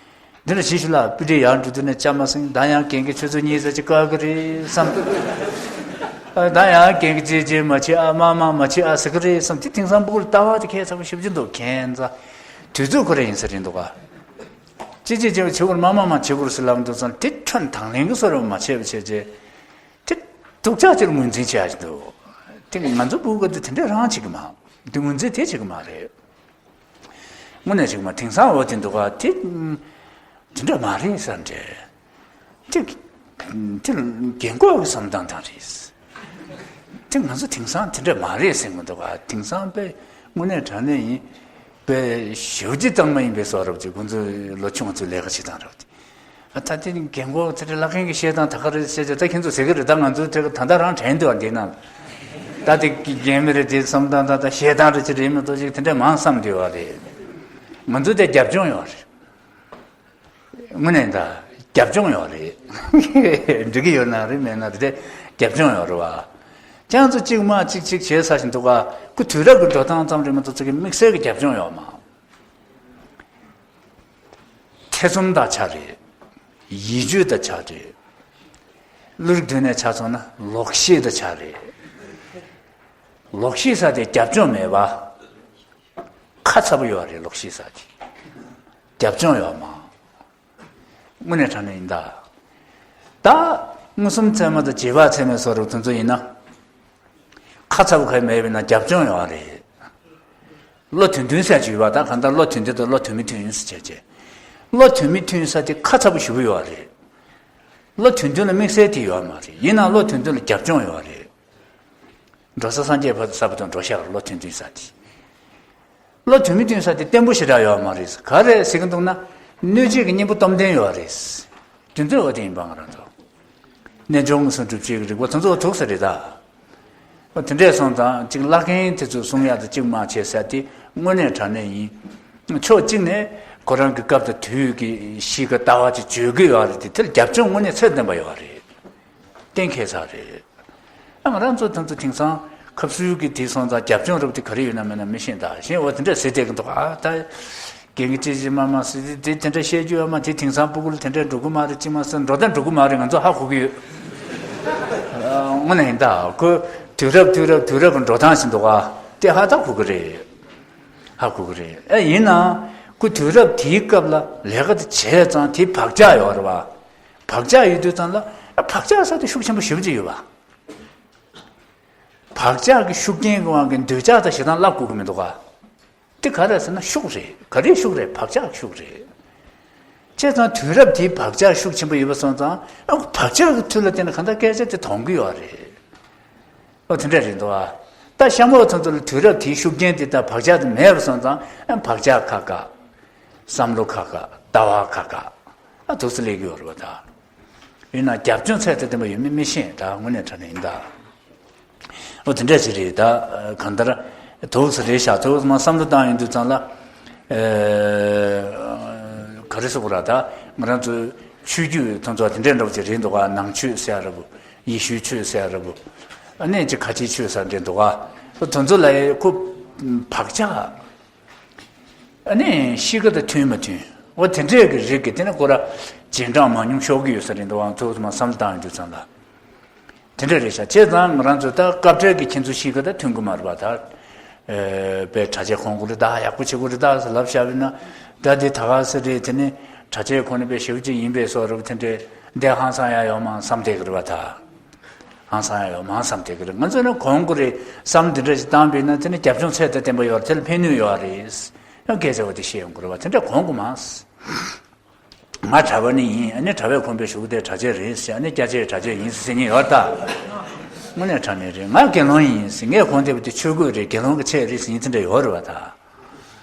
འདི་ལ་ཞིབ་ཞིབ་ལ་དཔེ་ཁྲིད་ཡར་འགྲོ་དུས་ནས་ལྕམ་སེང་ད་ཡང་རྒན་གྱིས་ཆུ་ཚོད་གཉིས་ཙམ་ཅིག་བཀག་གི་རེད་བསམ། ཨ་ད་ཡང་རྒན་གྱིས་ཅེ་ཅེ་མ་བྱེད་ཨ་མ་མ་མ་བྱེད་ཨ་ཟེར་གི་རེད་བསམ། དེ་དེང་སང་སྤུ་གུར་ལྟ་བ་དེ་ཁྱད་མཚར་པོ་ཞེ་པོ་ཅིག་འདུག་ཁྱད་མཚར། དུས་ཚོད་ཁོ་རང་ཡིན་ས་རེད་འདུག་ག་ཅེ་ཅེ་ཅེ་བྱེད་དགོས་རེད། མ་མ་མ་བྱེད་དགོས་རེད་ཟེར་ལབ་འདུག་ཙང་དེ་ཁྱོན་དང་ལེན་གྱི་བཟོ་འདྲ་མ་བྱས་པ་བྱས་རྗེས། དེ་སྡུག་ཅག་ཅིག་ལ་ངོས་འཛིན་བྱེད་ཡ་ཞིག་འདུག་དེ་ང་ཚོ་སྤུ་གུ་དེ་དེ་འདྲ་རང་བྱེད་ཀྱི་མ། དེ་ངོས་འཛིན་དེ་བྱེད་ཀྱི་མ་རེད། དངོས་གནས་བྱེད་ཀྱི་མ། དེང་སང་འོ་དེ་འདུག་ག་དེ་དེ་འདྲ་མ་རེད་བསམ་འདྲ། དེ་དེ་རྒན་གོག་གི་བསམ་སྟངས་དང་རེད། དེ་ང་ཚོ་དེང་སང་དེ་འདྲ་མ་རེད་ཟེར་གྱི་འདུག་ག་དེང་སང་དཔེ་དངོས་གནས་དྲང་གནས་ཡིན། དཔེ་ཞེ་པོ་ཅིག་གཙང་མ་ཡིན་པའི་བཟོ་འདྲ་ཅིག་ཁོང་ཚོ་ལོ་ཆུང་ཚོའི་ལས་ཀ་བྱེད་སྟངས་འདྲ་པོ་དེ། ཨ་ད་དེ་རྒན་གོག་དེ་འདྲ་བླ་རྒན་གྱི་བཤད་སྟངས་ད་ག་རེ་བཤད་ཀྱི། ད་ཁྱེད་ཚོ་ཟེར་གི་རེད། ད་ང་ཚོ་དེ་ད་ལྟ་རང་དྲན་འདུག་ཨ་འདི་ན། ད་དེ་རྒན་མི་རེད་དེ་བསམ་སྟངས་ད་ད་བཤད་སྟངས་རེད་ཅི་རེད་མི་འདུག་ཅིག་དེ་འདྲ་མང་བསམ་བསྡད་པ་རེད། ང་ཚོ་དེ་རྒྱབ་ལྗོངས་ཡོད་རེད། དངོས་གནས་ད་རྒྱབ་ལྗོངས་ཡོད་རེད། འགྲིག་གི་ཡོད་ན་རེད། མེད་ན་དེ་འདྲ་རྒྱབ་ལྗོངས་ཡོད་རེད་བ། ཁྱེད་ཚོ་གཅིག་མ་གཅིག་གཅིག་བྱས་ཚར་བཞིན་འདུག་ག་ཁོ་དུས་རབས་ཀྱི་འགྲོ་སྟངས་ཙམ་རེད་མ་གཏོགས་ཚོ་གི་དམིགས་བསལ་གྱི་རྒྱབ་ལྗོངས་ཡོད་མ། ཐེ་ཚོམ་དང་ཆ་རེད། ཡིད་དཔྱོད་དང་ཆ་རེད། བློ་རིག་ཐོག་ནས་ཆ་མཚོན་ན་ལོག་ཤེས་དང་ཆ་རེད། ལོག་ཤེས་ས་དེ་རྒྱབ་ལྗོངས་མེད་པ། ཁ་ཚ་པོ་ཡོད་རེད། ལོག་ཤེས་ས་དེ་རྒྱབ་ལྗོངས་ཡོད་མ། དངོས་གནས་དྲང་གནས་ཡིན་ད། ད་མངོན་སུམ་ཚད་མ་དང་རྗེས་དཔག་ཚད་མའི་བཟོ་འདྲ་དེ་ཚོ་ཡིན་ན། ཁ་ཚ་པོ་ག་མེད་པས་ན་རྒྱབ་ལྗོངས་ཡོད་རེད། བློ་མཐུན་མཐུན་ཟེར་གྱི་ཡོད་པ། ད་གང་ལྟར་བློ་མཐུན་མཐུན་དང་བློ་མཐུན་མི་མཐུན་ཟེར་བྱས་བྱས། བློ་མཐུན་མི་མཐུན་ས་དེ་ཁ་ཚ་པོ་ཞེ་པོ་ཡོད་རེད། བློ་མཐུན་མཐུན་ལ་དམིགས་བསལ་དེ་ཡོད་མ་རེད། ཡིན་ནའང་བློ་མཐུན་མཐུན་ལ་རྒྱབ་ལྗོངས་ཡོད་རེད། འགྲོ་ས་སངས་རྒྱས་ཕ་ས་པ་དང་འགྲོ་ཤག་བློ་མཐུན་མཐུན་ས་དེ། བློ་མཐུན་མི་མཐུན་ས་དེ་བརྟན་པོ་ཞེ་དྲག་ཡོད་མ་རེད། ག་རེ་ཟེར་གྱི་འདུག་ན། སྣོད་བཅུད་ཀྱི་གཉེན་པོ་སྟོབས་ལྡན་ཡོད་རེད། དོན་ཚན་འོ་དེ་ཡིན་པ་ང་རང་ཚོ། རྣལ་འབྱོར་མངོན་སུམ་སྒྲུབ་བྱེད་ཀྱི་རིགས་པ་དེ་ཚོ་ཐུག་ས་རེད་ད། འོ་དེ་འདྲས་སོང་ཙང་གཅིག་བླ་རྒན་དེ་ཚོས་གསུང་ཡག་དང་གཅིག་མ་བྱས་ས་དེ་དངོས་གནས་དྲང་གནས་ཡིན། ཕྱོགས་གཅིག་ནས་ཁོ་རང་གི་སྐབས་དང་དུས་ཀྱི་གཤིས་ཀ་ལྟ་བ་ཅིག་བརྗོད་ཀྱི་ཡོད་རེད་དེ། དེར་རྒྱབ་ལྗོངས་དངོས་གནས་ཚད་ལྡན་པ་ཡོད་རེད། གཏན་འཁེལ་ཚར་རེད། ཨ་ང་རང་ཚོ་དེ་ཚོ་དེང་སང་ཁབ་སུལ་གྱི་དེ་སོང་ཙང་རྒྱབ་ལྗོངས་རབ་དེ་ག་རེ་ཡོད་ན་མེད་ན་མི་ཤེས་ད། གཞན་འོ་དེ་འདྲ་ཟེར་བསྡད་ཀྱི་འདུག་ཨ་ད་རྒན་གྱི་ཅི་ཅི་མ་མ་ཟེར་དེ་དེ་འདྲ་བཤད་རྒྱུ་ཡོད་མ། དེ་དེང་སང་སྤུ་གུ་ལ་དེ་འདྲ་འགྲོ་གི་མ་རེད། ཅི་མ་ཟེར་འགྲོ་དང་འགྲོ་གི་མ་རེད། ང་ཚོ་ཧ་གོ་གི་ཡོད། དངོས་གནས་ཡིན་ད། ཁོ་དུས་རབས་དུས་རབས་དུས་རབས་ཀྱི་འགྲོ་སྟངས་ཤིག་འདུག་ཨ་དེ་ཧ་ད་གོ་གི་རེད། ཧ་གོ་གི་རེད། ཨ་ཡིན་ནའང་ཁོ་དུས་རབས་དེའི་སྐབས་ལ་ལས་ཀ་དེ་བྱས་ཙང་དེ་བག་ཆགས་ཡོད་རེད་བ། བག་ཆགས་ཡོད་དུས་ཙང་ལ་ཨ་བག་ཆགས་ཟེར་དེ་ཤུགས་ཆེན་པོ་ཞེ་པོ་ཅིག་ཡོད་བ། བག་ཆགས་ཀྱི་ཤུགས་རྐྱེན་གྱི་དབང་གིས་འདོད་ཆགས་དང་ཞེ་སྡང་བསླབ་དགོས་ཀྱི་མི་འདུག་ག་དེ་ག་རེ་ཟེར་ན་ཤུགས་རེད། ག་རེའི་ཤུགས་རེད། བག་ཆགས་ཀྱི་ཤུགས་རེད། བྱས་ཙང་དུས་རབས་དེའི་བག་ཆགས་ཤུགས་ཆེན་པོ་ཡོད་པ་སོང་ཙང་ཨ་ཁོ་བག་ཆགས་ཀྱི་མཐུ་ལ་བརྟེན་ནས་གང་ལྟར་སྐད་ཆ་དེ་གཏོང་གི་ཡོད་རེད། ཨོ་དེ་འདྲ་རེད་འདུག་ཨ། ད་གཤམ་འོག་ཚོ་ཚོ་ལ་དུས་རབས་དེའི་ཤུགས་རྐྱེན་དེ་དང་བག་ཆགས་དེ་མེད་པ་སོང་ཙང་ཨ་བག་ཆགས་ཁ་ཁ། བསམ་བློ་ཁ་ཁ། ལྟ་བ་ཁ་ཁ། ཨ་འདུག་སེ་སླེབས་ཀྱི་ཡོད་རེད་པ་ད། ཡིན་ན་རྒྱབ་ལྗོངས་ཚད་དང་ལྡན་པ་ཡོད་མེད་མི་ཤེས་ད་དངོས་གནས་དྲང་གནས་ཡིན་ད། ཨོ་དེ་འདྲ་ཞིག་རེད་ད། གང་ལྟར་དུག་ས་རེད་ཤག་དུག་ས་མ་བསམ་བློ་བཏང་ཡོང་དུས་ཙང་ལ། ག་རེ་ཟེར་དགོས་ར་ད། ང་རང་ཚོའི་ཆོས་བརྒྱུད་ཐོན་ཚོགས་དེ་འདྲ་འདྲ་བོ་ཅིག་རེད་འདུག་ག་ནང་ཆོས་ཟེར་ཡ་ར་བུ། ཡེ་ཤུའི་ཆོས་ཟེར་ཡ་ར་བུ། ཨ་ནི་ཅིག་ཁ་ཆེའི་ཆོས་ཟེར་འདྲ་འདུག་ག་ཨོ་དེ་ཚོ་ལ་ཁོ་བག་ཆགས། ཨ་ནི་གཤིས་ཀ་དང་མཐུན་མ་མཐུན། འོ་དེ་འདྲས་ཀྱི་རིགས་ཀྱི་དེ་ནི་ཁོ་ར་རྗེས་འབྲང་མང་ཉུང་ཤོར་གྱི་ཡོད་ས་རེད་འདུག་ཨང་། ཐུགས་སུ་མ་བསམ་བློ་བཏང་ཡོང་དུས་ཙམ་ལ། དེ་འདྲས་རེད་ཤག་བྱས་ཙང་ང་རང་ཚོ་ད་སྐབས་འཕྲལ་གྱི་ཁྱེད་ཚོ་གཤིས་ཀ་དང་མཐུན་གྱི་མ་རེད་པ་ད། ཨེ་པའི་གྲྭ་ཆས་གོན་དགོས་རེད་ད། ཡག་པོ་བྱེད་དགོས་རེད་ད་ཟེར་ལབ་བཞག་པ་ཡིན་ན། ད་འདི་ད་ག་ཟེ་རེད། དེ་ནི་གྲྭ་ཆས་གོན་ནས་པའི་ཞེ་པོ་ཅིག་ཡིན་པའི་བཟོ་འདྲ་བོ་དེ་འདྲས་འདི་ཧང་སང་ཡ་ཡོད་མ་བསམ་བསྡད་ཀྱི་རེད་པ་ད། ཧང་སང་ཡ་ཡོད་མ་བསམ་བསྡད་ཀྱི་རེད། ང་ཚོ་ནི་གོན་དགོས་རེད་བསམ་འདི་འདྲ་ཞིག་བཏང་པ་ཡིན་ན་དེ་ནི་རྒྱབ་ལྗོངས་ཚད་དང་ལྡན་པ་ཡོད་རེད། དེ་ལ་ཕན་ནུས་ཡོད་རེད། ཡང་སྐད་ཆ་བ་དེ་བཤད་ཡོང་དགོས་རེད་པ། དེ་འདྲ་གོན་དགོས་མ། ང་གྲྭ་པ་ནི་ཡིན། ཨ་ནི་གྲྭ་པས་གོན་པའི་གཞུག་གུ་དེ་གྲྭ་ཆས་རེད་ཟེར། ཨ་ནི་སྐྱ་ཆས་གྲྭ་ཆས་ཡིན་ཟེར་ཟེར་མཁན་ཡོད་ད། དངོས་གནས་དྲང་གནས་རེད། ང་དགེ་སློང་ཡིན་ཟེར། ངས་གོན་བསྡད་པ་དེ་ཆོས་གོས་རེད། དགེ་སློང་གི་ཆས་རེད་ཟེར་མཁན་དེ་འདྲ་ཡོད་རེད་པ་ད།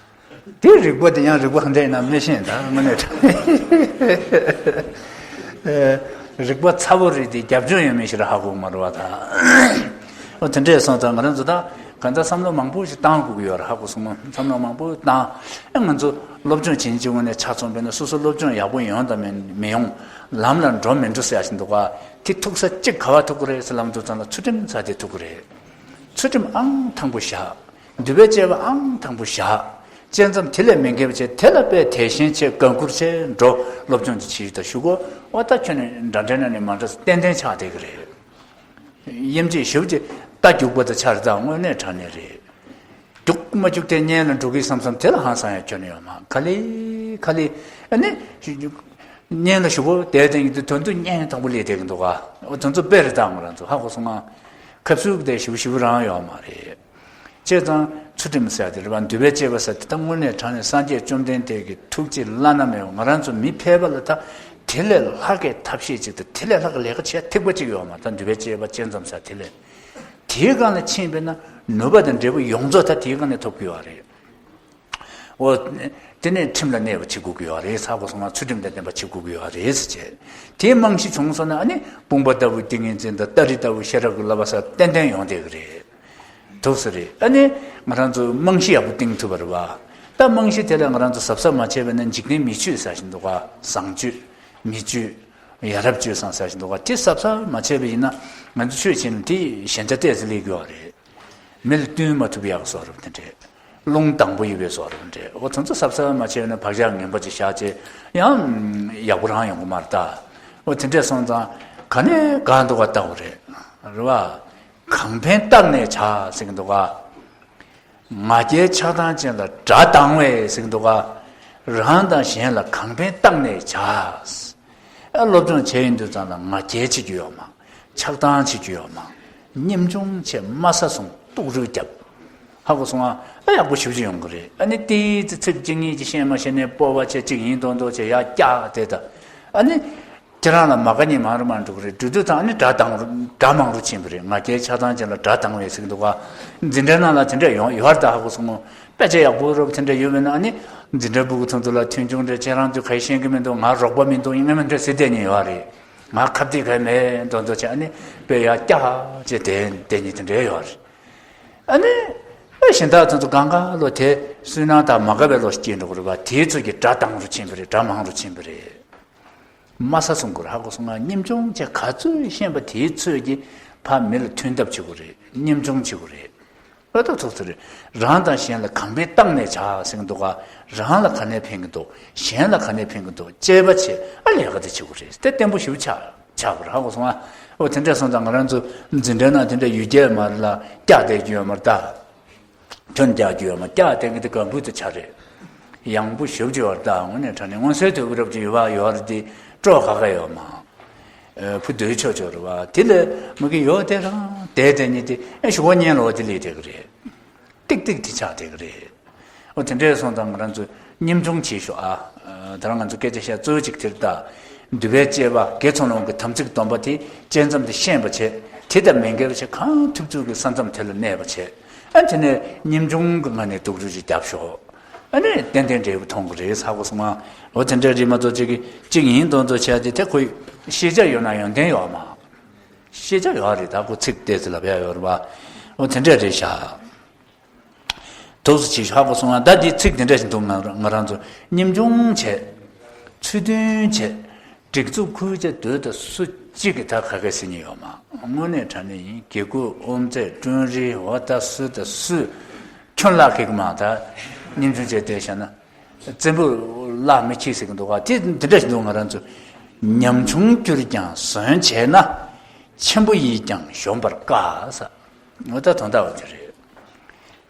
དེ་རིག་པ་དེ་ཡང་རིག་པ་ག་འདྲ་ཡིན་ན་མི་ཤེས་ད། དངོས་གནས་དྲང་གནས་རིག་པ་ཚ་པོ་རེད་དེ། རྒྱབ་ལྗོངས་ཡོད་མེད་ཞིག་ཧ་གོ་གི་མ་རེད་པ་ད། འོ་དེ་འདྲས་སོང་ཙང་ང་རང་ཚོ་ད་གང་ལྟར་བསམ་བློ་མང་པོ་ཞིག་བཏང་དགོས་ཀྱི་ཡོད་རེད། ཧ་གོ་སོང་ངམ། བསམ་བློ་མང་པོ་བཏང་། ཨ་ང་ཚོ་སློབ་སྦྱོང་བྱེད་ཀྱི་ངོས་ནས་ཆ་མཚོན་པ་ཡིན་ན་སོ་སོ་སློབ་སྦྱོང་ཡག་པོ་ཡོང་དང་མི་མི་ཡོང་། ལམ་ལ་འགྲོ་མི་འགྲོ་ཟེར་ཡ་ཞིག་འདུག་ག་དེ་ཐུག་ས་གཅིག་ག་པར་ཐུག་གི་རེད་ཟེར་ལབ་དུས་ཙམ་ལ་ཚུལ་ཁྲིམས་ས་དེ་ཐུག་གི་རེད། ཚུལ་ཁྲིམས་ཨང་དང་པོ་བཞག་འདུན་པའི་བཅས་པ་ཨང་དང་པོ་བཞག་བཅས་མཚམས་དེ་ལས་མི་འགལ་བ་བྱས། དེ་ལ་དཔེ་དད་ཞེན་བྱས། བཀའ་བཀུར་བྱས། འགྲོ་སློབ་སྦྱོང་དེ་བྱེད་ད་ཞུ་གོ་ཨོ་ད་ཁྱོད་ནི་འདྲ་འདྲ་ན་ནི་མ་འདྲ་ཏན་ཏན་ཆགས་བསྡད་ཀྱི་རེད། དབྱེ་འབྱེད་ཞིབ་ཀྱི་རྟ་རྒྱུག་པ་དང་ཆ་རེ་ད། དངོས་གནས་དྲང་གནས་རེད། རྒྱུག་མ་རྒྱུག་དེ་གཉེན་ལ་འགྲོ་གི་བསམ་བསམ་དེ་ལ་ཧང་སང་ཡ་ཁྱོན་ནས་ཡོད་མ། ག་ལེ་ག་ལེ། ཨ་ནི་གཉེན་ལ་ཞུ་གོ་དེ་དེང་གི་དོན་དུ་གཉེན་དང་པོ་ལས་བསྡད་ཀྱི་འདུག་ག་ཨོ་དོན་དུ་དཔེ་རེ་ད་ང་རང་ཚོ་ཧ་གོ་སོང་ང་། ཁབ་སུབ་དེ་ཞིབ་ཞིབ་རང་ཡོད་མ་རེད། བྱས་ཙང་ཚུལ་ཁྲིམས་ཟེར་དེ་རེད་པ། འདུན་པའི་བཅས་པ་ཟེར་དེ་ད་དངོས་གནས་དྲང་གནས་སངས་རྒྱས་བཅོམ་ལྡན་འདས་ཀྱི་ཐུགས་རྗེ་བླ་ན་མེད་པ། ང་རང་ཚོ་མི་ཕལ་པ་ལ་ད་དེ་ལས་ལྷག་གི་ཐབས་ཤེས་ཅིག་དང་དེ་ལས་ལྷག་གི་ལས་ཀ་བྱེད་ཐིག་པ་ཅིག་ཡོད་མ། ད་འདུན་པའི་བཅས་པ་བཅས་མཚམས་ཟེར་དེ་ལས། དེའི་སྒང་ལ་ཕྱིན་པས་ན་ནུས་པ་དང་འབྲས་བུ་ཡོངས་རྫོགས་ད་དེའི་སྒང་ནས་ཐོབ་ཀྱི་ཡོད་རེད། འོ། དེ་ནས་ཁྲིམས་ལ་གནས་པ་བྱེད་དགོས་ཀྱི་ཡོད་རེད། ཧ་གོ་སོང་ང་། ཚུལ་ཁྲིམས་དང་ལྡན་པ་བྱེད་དགོས་ཀྱི་ཡོད་རེད་ཟེར་བྱས། དེའི་རྨང་གཞི་བྱུང་སོང་ན་ཨ་ནི་དཔུང་པ་ལྟ་བུ་ཏིང་ངེ་འཛིན་དང་སྟ་རེ་ལྟ་བུ་ཤེས་རབ་ཀྱི་བསླབ་པ་ཟེར་ཏན་ཏན་ཡོང་བསྡད་ཀྱི་རེད། འདུག་སེ་རེད། ཨ་ནི་ང་རང་ཚོ་རྨང་གཞི་ཡག་པོ་བཏིང་ཐུབ་པ་རེད་པ། ད་རྨང་གཞི་དེ་ལ་ང་རང་ཚོ་གཟབ་གཟབ་མ་བྱས་པ་ན་འཇིག་རྟེན་མི་ཆོས་ཟེར་བཞིན་འདུག་ག་བཟང་སྤྱོད། མི་སྤྱོད། ཡ་རབས་སྤྱོད་བཟང་ཟེར་བཞིན་འདུག་ག་དེ་གཟབ་གཟབ་མ་བྱས་པ་ཡིན་ན་ང་ཚོ་ཆོས་བྱེད་ན་དེ་ཞན་ཆ་ཏོག་ཙམ་སླེབས་ཀྱི་ཡོད་རེད། མི་ལ་བསྟུན་མ་ཐུབ་ཡག་བཟོ་འདྲ་པོ་དེ་འདྲས། རླུང་དྭངས་པོ་ཡོད་པའི་བཟོ་འདྲ་པོ་དེ་འདྲས། འོ་དེ་ཚོ་གཟབ་གཟབ་མ་བྱས་ན་བག་ཆགས་ངན་པ་ཅིག་བཞག་བྱས་ཡང་ཡག་པོ་རང་ཡོང་གི་མ་རེད་ད། འོ་དེ་འདྲས་སོང་ཙང་ག་ནས་གང་འདུག་ག་ལྟ་དགོས་རེད། རེད་པ། གང་ཕན་བཏགས་ནས་བྱ་ཟེར་གྱི་འདུག་ག་ང་རྒྱལ་ཆགས་སྡང་ཅན་ལ་དགྲ་སྡང་བས་ཟེར་གྱི་འདུག་ག་རང་དང་གཞན་ལ་གང་ཕན་བཏགས་ནས་བྱ། ཨ་སློབ་སྦྱོང་བྱས་ཡོང་དུས་ཙམ་ལ་ང་རྒྱལ་བྱེད་རྒྱུ་ཡོད་མ། ཆགས་སྡང་བྱེད་རྒྱུ་ཡོད་མ། སྙེམས་ཆུང་བྱས་དམའ་ས་བཟུང་སྡུག་རུས་རྒྱབ། ཧ་གོ་སོང་ང་། ཨ་ཡག་པོ་ཞེ་པོ་ཅིག་ཡོང་གི་རེད། ཨ་ནི་ཏོག་ཙམ་ཚིག་གཅིག་གཉིས་ཅིག་བཤད་མ་ཤེས་ནས་སྤོབས་པ་བྱས་གཅིག་ཡིན་མདོག་མདོག་བྱས་ཡར་བཀྱག་དེ་ད། ཨ་ནི་ཁྱེད་རང་ལ་མ་དགའ་མཁན་མང་རུ་མང་རུ་འགྲོ་གི་རེད། འགྲོ་དུས་ཙམ་ཨ་ནི་དགྲ་དང་དགྲ་མང་རུ་ཕྱིན་པ་རེད། ང་རྒྱལ་ཆགས་སྡང་ཅན་ལ་དགྲ་སྡང་བས་ཟེར་གྱི་འདུག་ག་འཛིན་གྲྭའི་ནང་ལ་དེ་འདྲ་ཡོང་ཡོད་རེད་ད། ཧ་གོ་སོང་ངོ་། དཔེ་ཆ་ཡག་པོ་རོབ་དེ་འདྲ་ཡོད་མེད་ན། ཨ་ནི་འཛིན་གྲྭ་ཕྲུ་གུ་ཚོ་ཚོ་ལ་མཐུན་ཆུང་རེད། ཁྱེད་རང་ཚོས་ག་རེ་ཤེས་ཀྱི་མི་འདུག་ང་རོགས་པ་མི་འདུག་ཡིན་ངེས་མི་འདྲ་ཟེར་བསྡད་མཁན་ཡོད་རེད། ང་ཁ་གཏད་ག་མེད་མདོག་མདོག་བྱས་ཨ་ནི་དཔེ་ཡར་བཀྱག་བྱས་བསྡད་བསྡད་མཁན་དེ་འདྲ་ཡོད་རེད། ཨ་ནི་ཨ་གཞན་དག་ཚོ་ཚོ་གང་ག་ལོ་དེ་སུན་སྣང་དང་མ་དགའ་བའི་ལོ་སྐྱེས་འགྲོ་གི་རེད་པ། དེའི་ཚོད་ཀྱིས་དགྲ་དང་རུ་ཕྱིན་པ་རེད། དགྲ་མང་རུ་ཕྱིན་པ་རེད། དམའ་ས་བཟུང་དགོས་རེད། ཧ་གོ་སོང་ང་། སྙེམས་ཆུང་བྱས་ག་ཚོད་ཤེས་པ་དེའི་ཚོད་ཀྱིས་ཕར་མི་ལ་མཐུན་ཐབས་བྱེད་དགོས་རེད། སྙེམས་ཆུང་བྱེད་དགོས་རེད། ཨ་ད་ཐུག་ཚར་རེད། རང་དང་གཞན་ལ་གང་ཕན་བཏགས་ནས་བྱ་ཟེར་གྱི་འདུག་ག་རང་ལ་ག་ནས་ཕན་གྱི་འདུག་གཞན་ལ་ག་ནས་ཕན་གྱི་འདུག་དཔྱད་པ་བྱས་ཨ་ལས་ཀ་དེ་བྱེད་དགོས་རེད། དེ་བརྟན་པོ་ཞེ་པོ་ཆགས་ཆགས་པ་རེད། ཧ་གོ་སོང་ང་། འོ་དེ་འདྲ་སོང་ཙང་ང་རང་ཚོ་འཛིན་གྲྭའི་ནང་དེ་འདྲ་ཡུལ་སྐད་མ་རེད་ལ་བཀྱག་བསྡད་རྒྱུ་ཡོད་མ་རེད་ད། ཁྱོན་རྒྱག་རྒྱུ་ཡོད་མ། བཀྱག་བསྡད་མཁན་དེ་གང་བུ་དུ་ཆ་རེད། ཡང་བུ་ཞབས་ཀྱི་བར་ད་དངོས་གནས་དྲང་གནས་མངོན་གསལ་དོད་པོ་རབ་ཀྱི་ཡོད་པ་ཡོད་རེད་དེ་སྤྲོ་ཁ་ཁ་ཡོད་མ། ཨ་བུ་སྡོད་ཆོག་ཆོག་རེད་པ། དེ་ལས་མ་གི་ཡོད་དེ་རང་བསྡད་བསྡད་མཁན་དེ་ཨེ་ཞུ་བ་ཉན་ལོ་དེ་ལས་བསྡད་ཀྱི་རེད། ཏིག་ཏིག་དེ་ཆགས་བསྡད་ཀྱི་རེད། འོ་དེ་འདྲས་སོང་ཙང་ང་རང་ཚོ་སྙེམས་ཆུང་བྱེད་ཤོག་ཨ། ད་རང་ང་ཚོ་སྐད་ཆ་བཤད་གཙོ་བོ་གཅིག་དེ་རེད་ད། འདུལ་བའི་དཔྱད་པ་དགེ་ཚུལ་སློང་གི་དམ་ཚིག་སྡོམ་པ་དེ་དཔྱད་མཚམས་དེ་ཤེས་པ་བྱས། དེ་དང་མི་འགལ་བ་བྱས། གང་ཐུབ་ཚུལ་གྱི་ས་མཚམས་དེ་ལ་གནས་པ་བྱས། ཨ་དེ་ནས་ཉམ་ཆུང་གི་ངང་ནས་སྡུག་རུས་ཅིག་རྒྱབ་ཤོག་ཨ་ནས་ཏན་ཏན་འབྲས་བུ་མཐོང་གི་རེད་ཟེར་གོ་སོང་ང་། འོ་དེ་འདྲ་རེད་མ་གཏོགས་ཅིག་གི་གཅིག་ཡིན་མདོག་མདོག་བྱས་ཏེ་དེ་ཁོ་ཤེས་བྱ་ཡོད་ན་ཡོན་ཏན་ཡོད་མ། ཤེས་བྱ་ཡོད་རེད་ད། ཁོ་ཚིག་ཏོག་ཙམ་ལབ་ཡ་ཡོད་རེད་པ། འོ་དེ་འདྲ་རེད་ཤག་འདུག་སེ་བྱས་ཧ་གོ་སོང་ང་། ད་འདི་ཚིག་འདི་འདྲ་ཞིག་འདུག་ང་ང་རང་ཚོ་ཉམ་ཆུང་བྱས། ཚུལ་མཐུན་བྱས། སྒྲིག་འཛུགས་ཁུར་བྱས་སྡོད་ད་སུ་གཅིག་གིས་ད་ག་གེ་ཟེར་མཁན་ཡོད་མ། དངོས་གནས་དྲང་གནས་ཡིན། དགེ་བསྐོས་དབུ་མཛད་དྲུང་རིམ་འོ་ད་སུ་ད་སུ། ཁྱོད་བརླག་གི་མ། ད་ཉམ་ཆུང་བྱས་བསྡད་བཞག་ན་བཙན་པོ་བརླག་མི་ཁྱིད་ཟེར་གི་འདུག་ག་དེ་འདི་འདྲ་ཞིག་འདུག་ང་རང་ཚོ་ཉམ་ཆུང་གྱུར་ཀྱང་ཟོན་བྱས་ན། ཆེན་པོ་ཡིས་ཀྱང་གཞོམ་པར་དཀའ་ཟེར། འོ་ད་དོན་དག་འོ་དེ་རེད།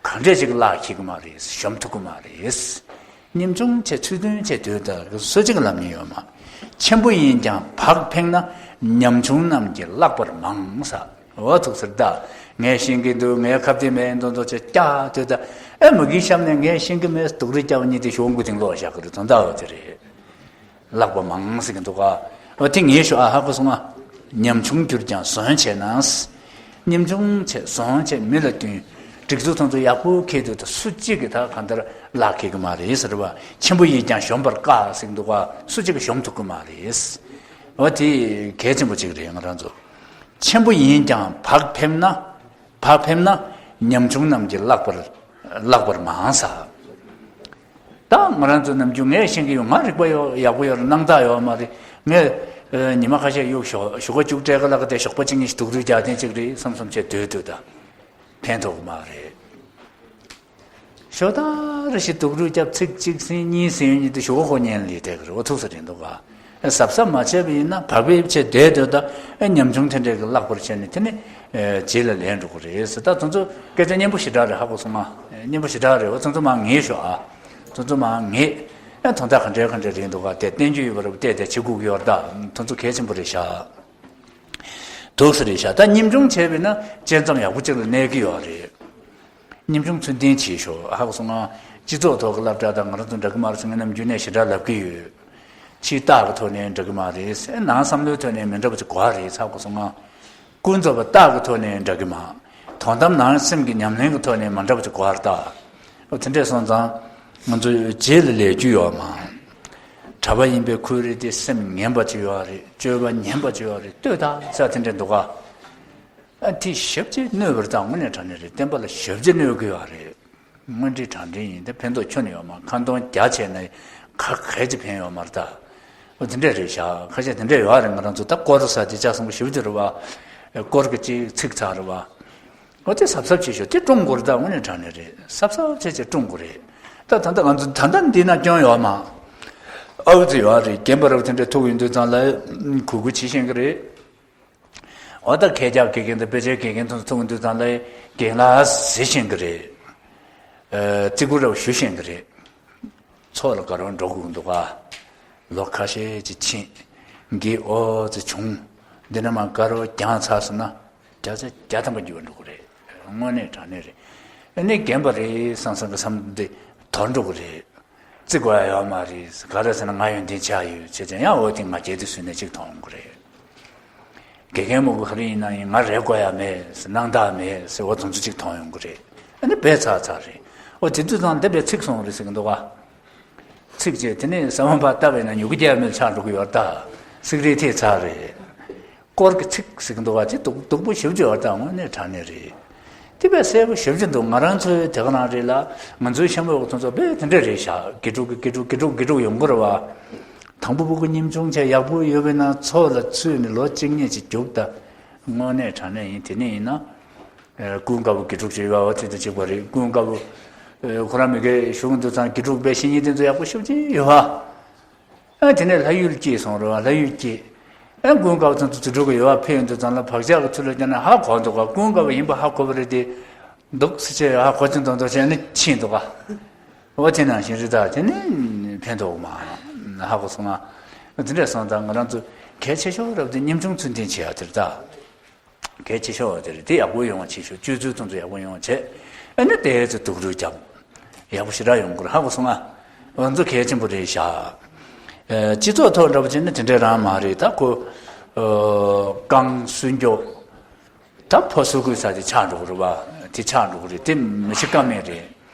གང་འདྲས་ཅིག་བརླག་ཁྱིད་གི་མ་རེད། གཞོམ་ཐུབ་གི་མ་རེད། ཉམ་ཆུང་བྱས་ཚུལ་མཐུན་བྱས་སྡོད་ད་སུ་གཅིག་ལབ་མཁན་ཡོད་མ། ཆེན་པོ་ཡིན་ཀྱང་བག་ཕེབས་ན། ཉམ་ཆུང་རྣམས་ཀྱིས་བརླག་པར་མང་ཟེར། འོ་ཐུག་ཟེར་ད། ངས་ཤེས་ཀྱི་འདུག་ངས་ཁ་གཏད་མེད་མདོག་མདོག་བྱས་སྐྱག་སྡོད་ད། ཨེ་མ་གིའི་གཤམ་ནས་ངས་ཤེས་ཀྱི་མེད་སྡུག་རུས་རྒྱབ་ཉིད་དེ་ཞོག་མགོ་དེང་ལོག་བཞག་གི་རེད། དོན་དག་འོ་དེ་རེད། བརླག་པ་མང་ཟེར་གྱི་འདུག་ག་འོ་དེ་ངས་ཞུ་ཨ་ཧ་གོ་སོང་ང་། ཉམ་ཆུང་གྱུར་ཀྱང་ཟོན་བྱས་ན། ཉམ་ཆུང་བྱས་ཟོན་བྱས་མི་ལ་བསྟུན། སྒྲིག་འཛུགས་ཐོན་ཚུལ་ཡག་པོ་འཁྱེར་དུས་ད་སུ་གཅིག་གིས་ད་གང་ལྟར་བརླག་ཁྱིད་གི་མ་རེད་ཟེར་བ། ཆེན་པོ་ཡིས་ཀྱང་གཞོམ་པར་དཀའ་ཟེར་གྱི་འདུག་ག་སུ་གཅིག་གིས་གཞོམ་ཐུབ་གི་མ་རེད། འོ་དེ་གལ་ཆེན་པོ་གཅིག་རེད་ང་རང་ཚོ། ཆེན་པོ་ཡིན་ཀྱང་བག་ཕེབས་ན། བག་ཕེབས་ན་ཉམ་ཆུང་རྣམས་ཀྱིས་བརླག་པར་བརླག་པར་མང་ཟེར། ད་ང་རང་ཚོ་ནམ་རྒྱུན་ངས་ཤེས་ཀྱི་ཡོད། ང་རིག་པ་ཡོད་ཡག་པོ་ཡོད་རེད། སྣང་དག་ཡོད་མ་རེད། ངས་ཨ་ཉི་མ་ཁ་ཤས་གཡུག་ཞོག་ཞོགས་ཀ་བཅུ་སྤྲད་ག་ལ་ག་དེ་ཞོགས་པ་གཅིག་གཉིས་ཤིག་སྡུག་རུས་རྒྱག་ཐེངས་གཅིག་རེད་བསམ་བསམ་བྱས་སྡོད་སྡོད་ད་ཕན་ཐོགས་གི་མ་རེད། ཞོགས་ད་རེ་ཞིག་སྡུག་རུས་རྒྱབ་ཚིག་གཅིག་ཟིན་གཉིས་ཟིན་ཡོད་ཉིད་དུ་ཞོགས་ཀ་ཁོ་ཉན་ལས་བསྡད་གི་རེད། འོ་ཐུག་ས་རེད་འདུག་ག་གཟབ་གཟབ་མ་བྱས་པ་ཡིན་ན་བག་ཕེབས་བྱས་བསྡད་སྡོད་ད་ཨེ་ཉམ་ཆུང་དེ་འདྲས་ཀྱིས་བརླག་པར་བྱས་ནས་དེ་ནི་ཨེ་རྗེས་ལ་ལན་འགྲོ་གི་རེད་ཟེར། ད་དེ་ཚོ་སྐད་ཆ་སྙན་པོ་ཞེ་དྲག་རེད་ཧ་གོ་སོང་ང་། སྙན་པོ་ཞེ་དྲག་རེད། འོ་དེ་ཚོ་མར་ངེས་ཤོག་ཨ། དེ་ཚོ་མར་ངེས། ཨེ་དོན་དག་ག་འདྲས་ག་འདྲས་རེད་འདུག་ག་དེ་བསྟན་རྒྱུ་ཡོད་པ་རེད། བལྟས་བལྟས་བྱེད་དགོས་ཀྱི་ཡོད་རེད། ད་དེ་ཚོ་གལ་ཆེན་པོ་རེད་ཤག་འདུག་སེ་རེད་ཤག་ད་ཉམ་ཆུང་བྱས་པས་ན་བཅད་མཚམས་ཡག་པོ་གཅིག་ལ་གནས་ཀྱི་ཡོད་རེད། ཉམ་ཆུང་ཚུལ་ལྡན་བྱེད་ཤོག་ཧ་གོ་སོང་ང་། སྤྱི་ཚོགས་ཐོག་གི་སློབ་གྲྭ་དང་ང་རང་ཚོ་འདྲ་གི་མ་རེད་ཟེར་ངས་ནམ་རྒྱུན་ནས་ཞེ་དྲག་ལབ་ཀྱི་ཡོད། ཕྱིའི་རྟགས་ཀྱི་ཐོག་ནས་འདྲ་གི་མ་རེད། ནང་བསམ་བློའི་ཐོག་ནས་མི་འདྲ་བ་ཅིག་དགོས་རེད་ཧ་གོ་སོང་ང་། ཀུན་རྫོབ་པ་རྟགས་ཀྱི་ཐོག་ནས་འདྲ་གི་མ། དོན་དམ་ནང་སེམས་ཀྱི་ཉམས་ལེན་གྱི་ཐོག་ནས་མ་འདྲ་བ་ཅིག་དགོས་རེད་ད། འོ་དེ་འདྲས་སོང་ཙང་ང་ཚོ་རྗེས་ལ་ལས་རྒྱུ་ཡོད་མ། གྲྭ་པ་ཡིན་པའི་ཁོ་རེ་དེ་སེམས་ངན་པ་ཅིག་ཡོད་རེད། སྤྱོད་པ་ངན་པ་ཅིག་ཡོད་རེད། ལྟོས་དང་ཟེར་དེ་འདྲས་འདུག་ག་ཨ་དེ་ཞབས་ཕྱི་གནོད་པར་ད་དངོས་གནས་དྲང་གནས་རེད། བསྟན་པ་ལ་ཞབས་ཕྱི་གནོད་ཀྱི་ཡོད་རེད། དངོས་འབྲེལ་དྲང་འབྲེལ་ཡིན་ད་ཕན་ཐོགས་ཁྱོན་ནས་ཡོད་མ། ཁ་འདོན་རྒྱ་ཆེ་ན་ཁ་གས་ཀྱི་ཕན་ཡོད་མ་རེད་ད། འོ་དེ་འདྲས་རེད་ཤག་ཁ་ཤས་དེ་འདྲས་ཡོད་རེད། ང་རང་ཚོ་ད་སྐོར་ས་དེ་ལྕགས་སྲང་པོ་ཞེ་པོ་ཅིག་རེད་བ། སྐོར་གྱི་ཅིག་ཚིག་ཚགས་རེད་བ། འོ་དེ་གཟབ་གཟབ་བྱེད་ཤོག་དེ་བཀྲོངས་དགོས་རེད་ད་དངོས་གནས་དྲང་གནས་རེད། གཟབ་གཟབ་བྱས་བྱས་བཀྲོངས་དགོས་རེད། ད་ད་ལྟ་ང་ཚོ་ད་ལྟ་འདི་ན་སྐྱོན་ཡོད་མ། ཨ་བུ་ཚོ་ཡོད་རེད། རྒན་པ་རབ་དེ་འདྲས་ཐུག་ཡོང་དུས་ཙང་ལ་གུས་གུས་བྱེད་ཤེས་ཀྱི་རེད། འོ་ད་ཁ་རྒྱག་དགེ་རྒན་དང་དཔེ་ཆའི་དགེ་རྒན་ཚོ་ཚོགས་འདུ་ཚང་ལ་རྒན་ལགས་ཟེར་ཤེས་ཀྱི་རེད། ཨ་བརྩི་བཀུར་རབ་ཞུ་ཤེས་ཀྱི་རེད། ཚོགས་ལ་དགའ་རབ་འགྲོ་དགོས་ཀྱི་འདུག་ག་ལོ་ཁ་ཤས་ཅིག་ཕྱིན། འགི་འོ་ཙི་བྱུང་། འདི་ནས་མར་དགའ་རབ་བརྒྱངས་ཚར་སོང་ན་བརྒྱ་ཆ་བརྒྱ་ཐམ་པ་འགྱུར་བ་འགྲོ་གི་རེད། དངོས་གནས་དྲང་གནས་རེད། ཨ་ནི་རྒན་པ་རེད་བསམ་བསམ་གྱི་བསམ་འདི་དོར་འགྲོ་གི་རེད། བརྩི་དགོས་ཡ་ཡོད་མ་རེད། ག་རེ་ཟེར་ན་ང་ཡོན་ཏན་ཆགས་ཡོད་བྱས་ཙང་ཡང་འོ་དེ་ང་རྒྱལ་དུ་སུན་ནས་ཅིག་མཐོང་གི་རེད། དགེ་རྒན་མོ་གི་ག་རེ་ཡིན་ན་ཡིན་ང་རེད་དགོས་ཡ་མེད་ཟེར་སྣང་དག་མེད་ཟེར་འོ་དོན་ཚོ་ཅིག་མཐོང་ཡོང་གི་རེད། ཨ་ནི་བས་ཚར་ཚར་རེད། འོ་དེ་དུས་ཙང་འདི་བས་ཚིག་སོང་རེད་ཟེར་གི་འདུག་ག་ཚིག་བཅད་དེ་ནས་ས་བོན་པ་ལྟ་བས་ན་ཉུ་གུ་རྒྱལ་མེད་ཆགས་འགྲོ་གི་ཡོད་ད། ཚིག་རེ་ཐེ་ཚར་རེད། སྐོར་གྱི་ཚིག་ཟེར་གྱི་འདུག་བ་ཅི་སྡུག་སྡུག་པོ་ཞེ་པོ་ཅིག་ཡོད་ད་དངོས་གནས་དྲང་གནས་རེད། དེ་བས་གསལ་པོ་ཞེ་པོ་ཅིག་འདུག་ང་རང་ཚོའི་དེ་ག་རང་རེད་ལ་ང་ཚོའི་ཤམ་བུ་ཚོ་ཚོ་དཔེ་དེ་འདྲས་རེད་ཤག་དགེ་ཕྲུག་གི་དགེ་ཕྲུག་དགེ་ཕྲུག་དགེ་ཕྲུག་ཡོང་གི་རེད་བ། དང་པོ་ཕྲུ་གུ་ཉམ་ཆུང་བྱས་ཡག་པོ་ཡོད་པས་ན་ཚོགས་ལ་ཚུད་ནས་ལོ་གཅིག་གཉིས་ཅིག་རྒྱུགས་ད། དངོས་གནས་དྲང་གནས་ཡིན། དེ་ནས་ཡིན་ན། ཀུན་དགའ་བོ་དགེ་ཕྲུག་ཅིག་ཡོད་བ་དེ་དང་གཅིག་པ་རེད། ཀུན་དགའ་བོ། ཁོ་རང་མི་དགེ་གཞུང་དུ་ཚང་དགེ་ཕྲུག་པའི་བཤེས་གཉེན་དེ་ཚོ་ཡག་པོ་ཞེ་པོ་ཅིག་ཡོད་བ། ཨ་དེ་ནས་ལྷ་ཡུལ་སྐྱེས་སོང་རེད་བ། ལྷ་ཡུལ་སྐྱེས། ཨ་ཀུན་དགའ་བོ་ཚང་དུ་དུར་ཁྲོད་ཀྱི་ཡོད་བ་ཕེབས་ཡོང་དུས་ཙང་ལ་བག་ཆགས་ཀྱི་ཚུལ་ལ་བསྐྱལ་ན་ཧ་གོ་འདུག་ག་ཀུན་དགའ་བོ་ཡིན་པ་ཧ་གོ་བ་རེད་དེ། འདུག་སེ་བྱས་ཧ་གོ་ཅིག་འདུག་འདུག་བྱས་ནས་ཕྱིན་འདུག་ག་འོ་དེ་ནང་བཞིན་རེད་ད། དེ་ནས་ཕན་ཐོགས་མ་ཧ་གོ་སོང་ང་། དེ་འདྲས་སོང་ཙང་ང་རང་ཚོ་གལ་ཆེ་ཤོས་རབ་དེ་ཉམ་ཆུང་ཚུལ་ལྡན་བྱེད་ཡ་དེ་རེད་ད། གལ་ཆེ་ཤོས་དེ་རེད། དེ་ཡག་པོ་ཡོང་བ་བྱེད་ཤོག་སྤྱོད་ཚུལ་ཚོ་ཚོ་ཡག་པོ་ཡོང་བ་བྱེད། ཨ་ནི་དེ་ཚོ་སྡུག་རུས་རྒྱབ། ཡག་པོ་ཞེ་དྲག་ཡོང་གི་རེད་ཧ་གོ་སོང་ང་། ང་ཚོ་གལ་ཆེན་པོ་རེད་ཤག་སྤྱི་ཚོགས་ཐོག་འདྲ་པོ་བྱས་ན་དེ་འདྲ་རང་མ་རེད། ད་ཁོ་རྐང་སུན་སྐྱོ། ད་ཕོ་སུ་ཁུའི་ས་དེ་ཆགས་འགྲོ་གི་རེད་བ། དེ་ཆགས་འགྲོ་གི་རེད། དེ་མི་ཤི་ཀ་མེད་རེད།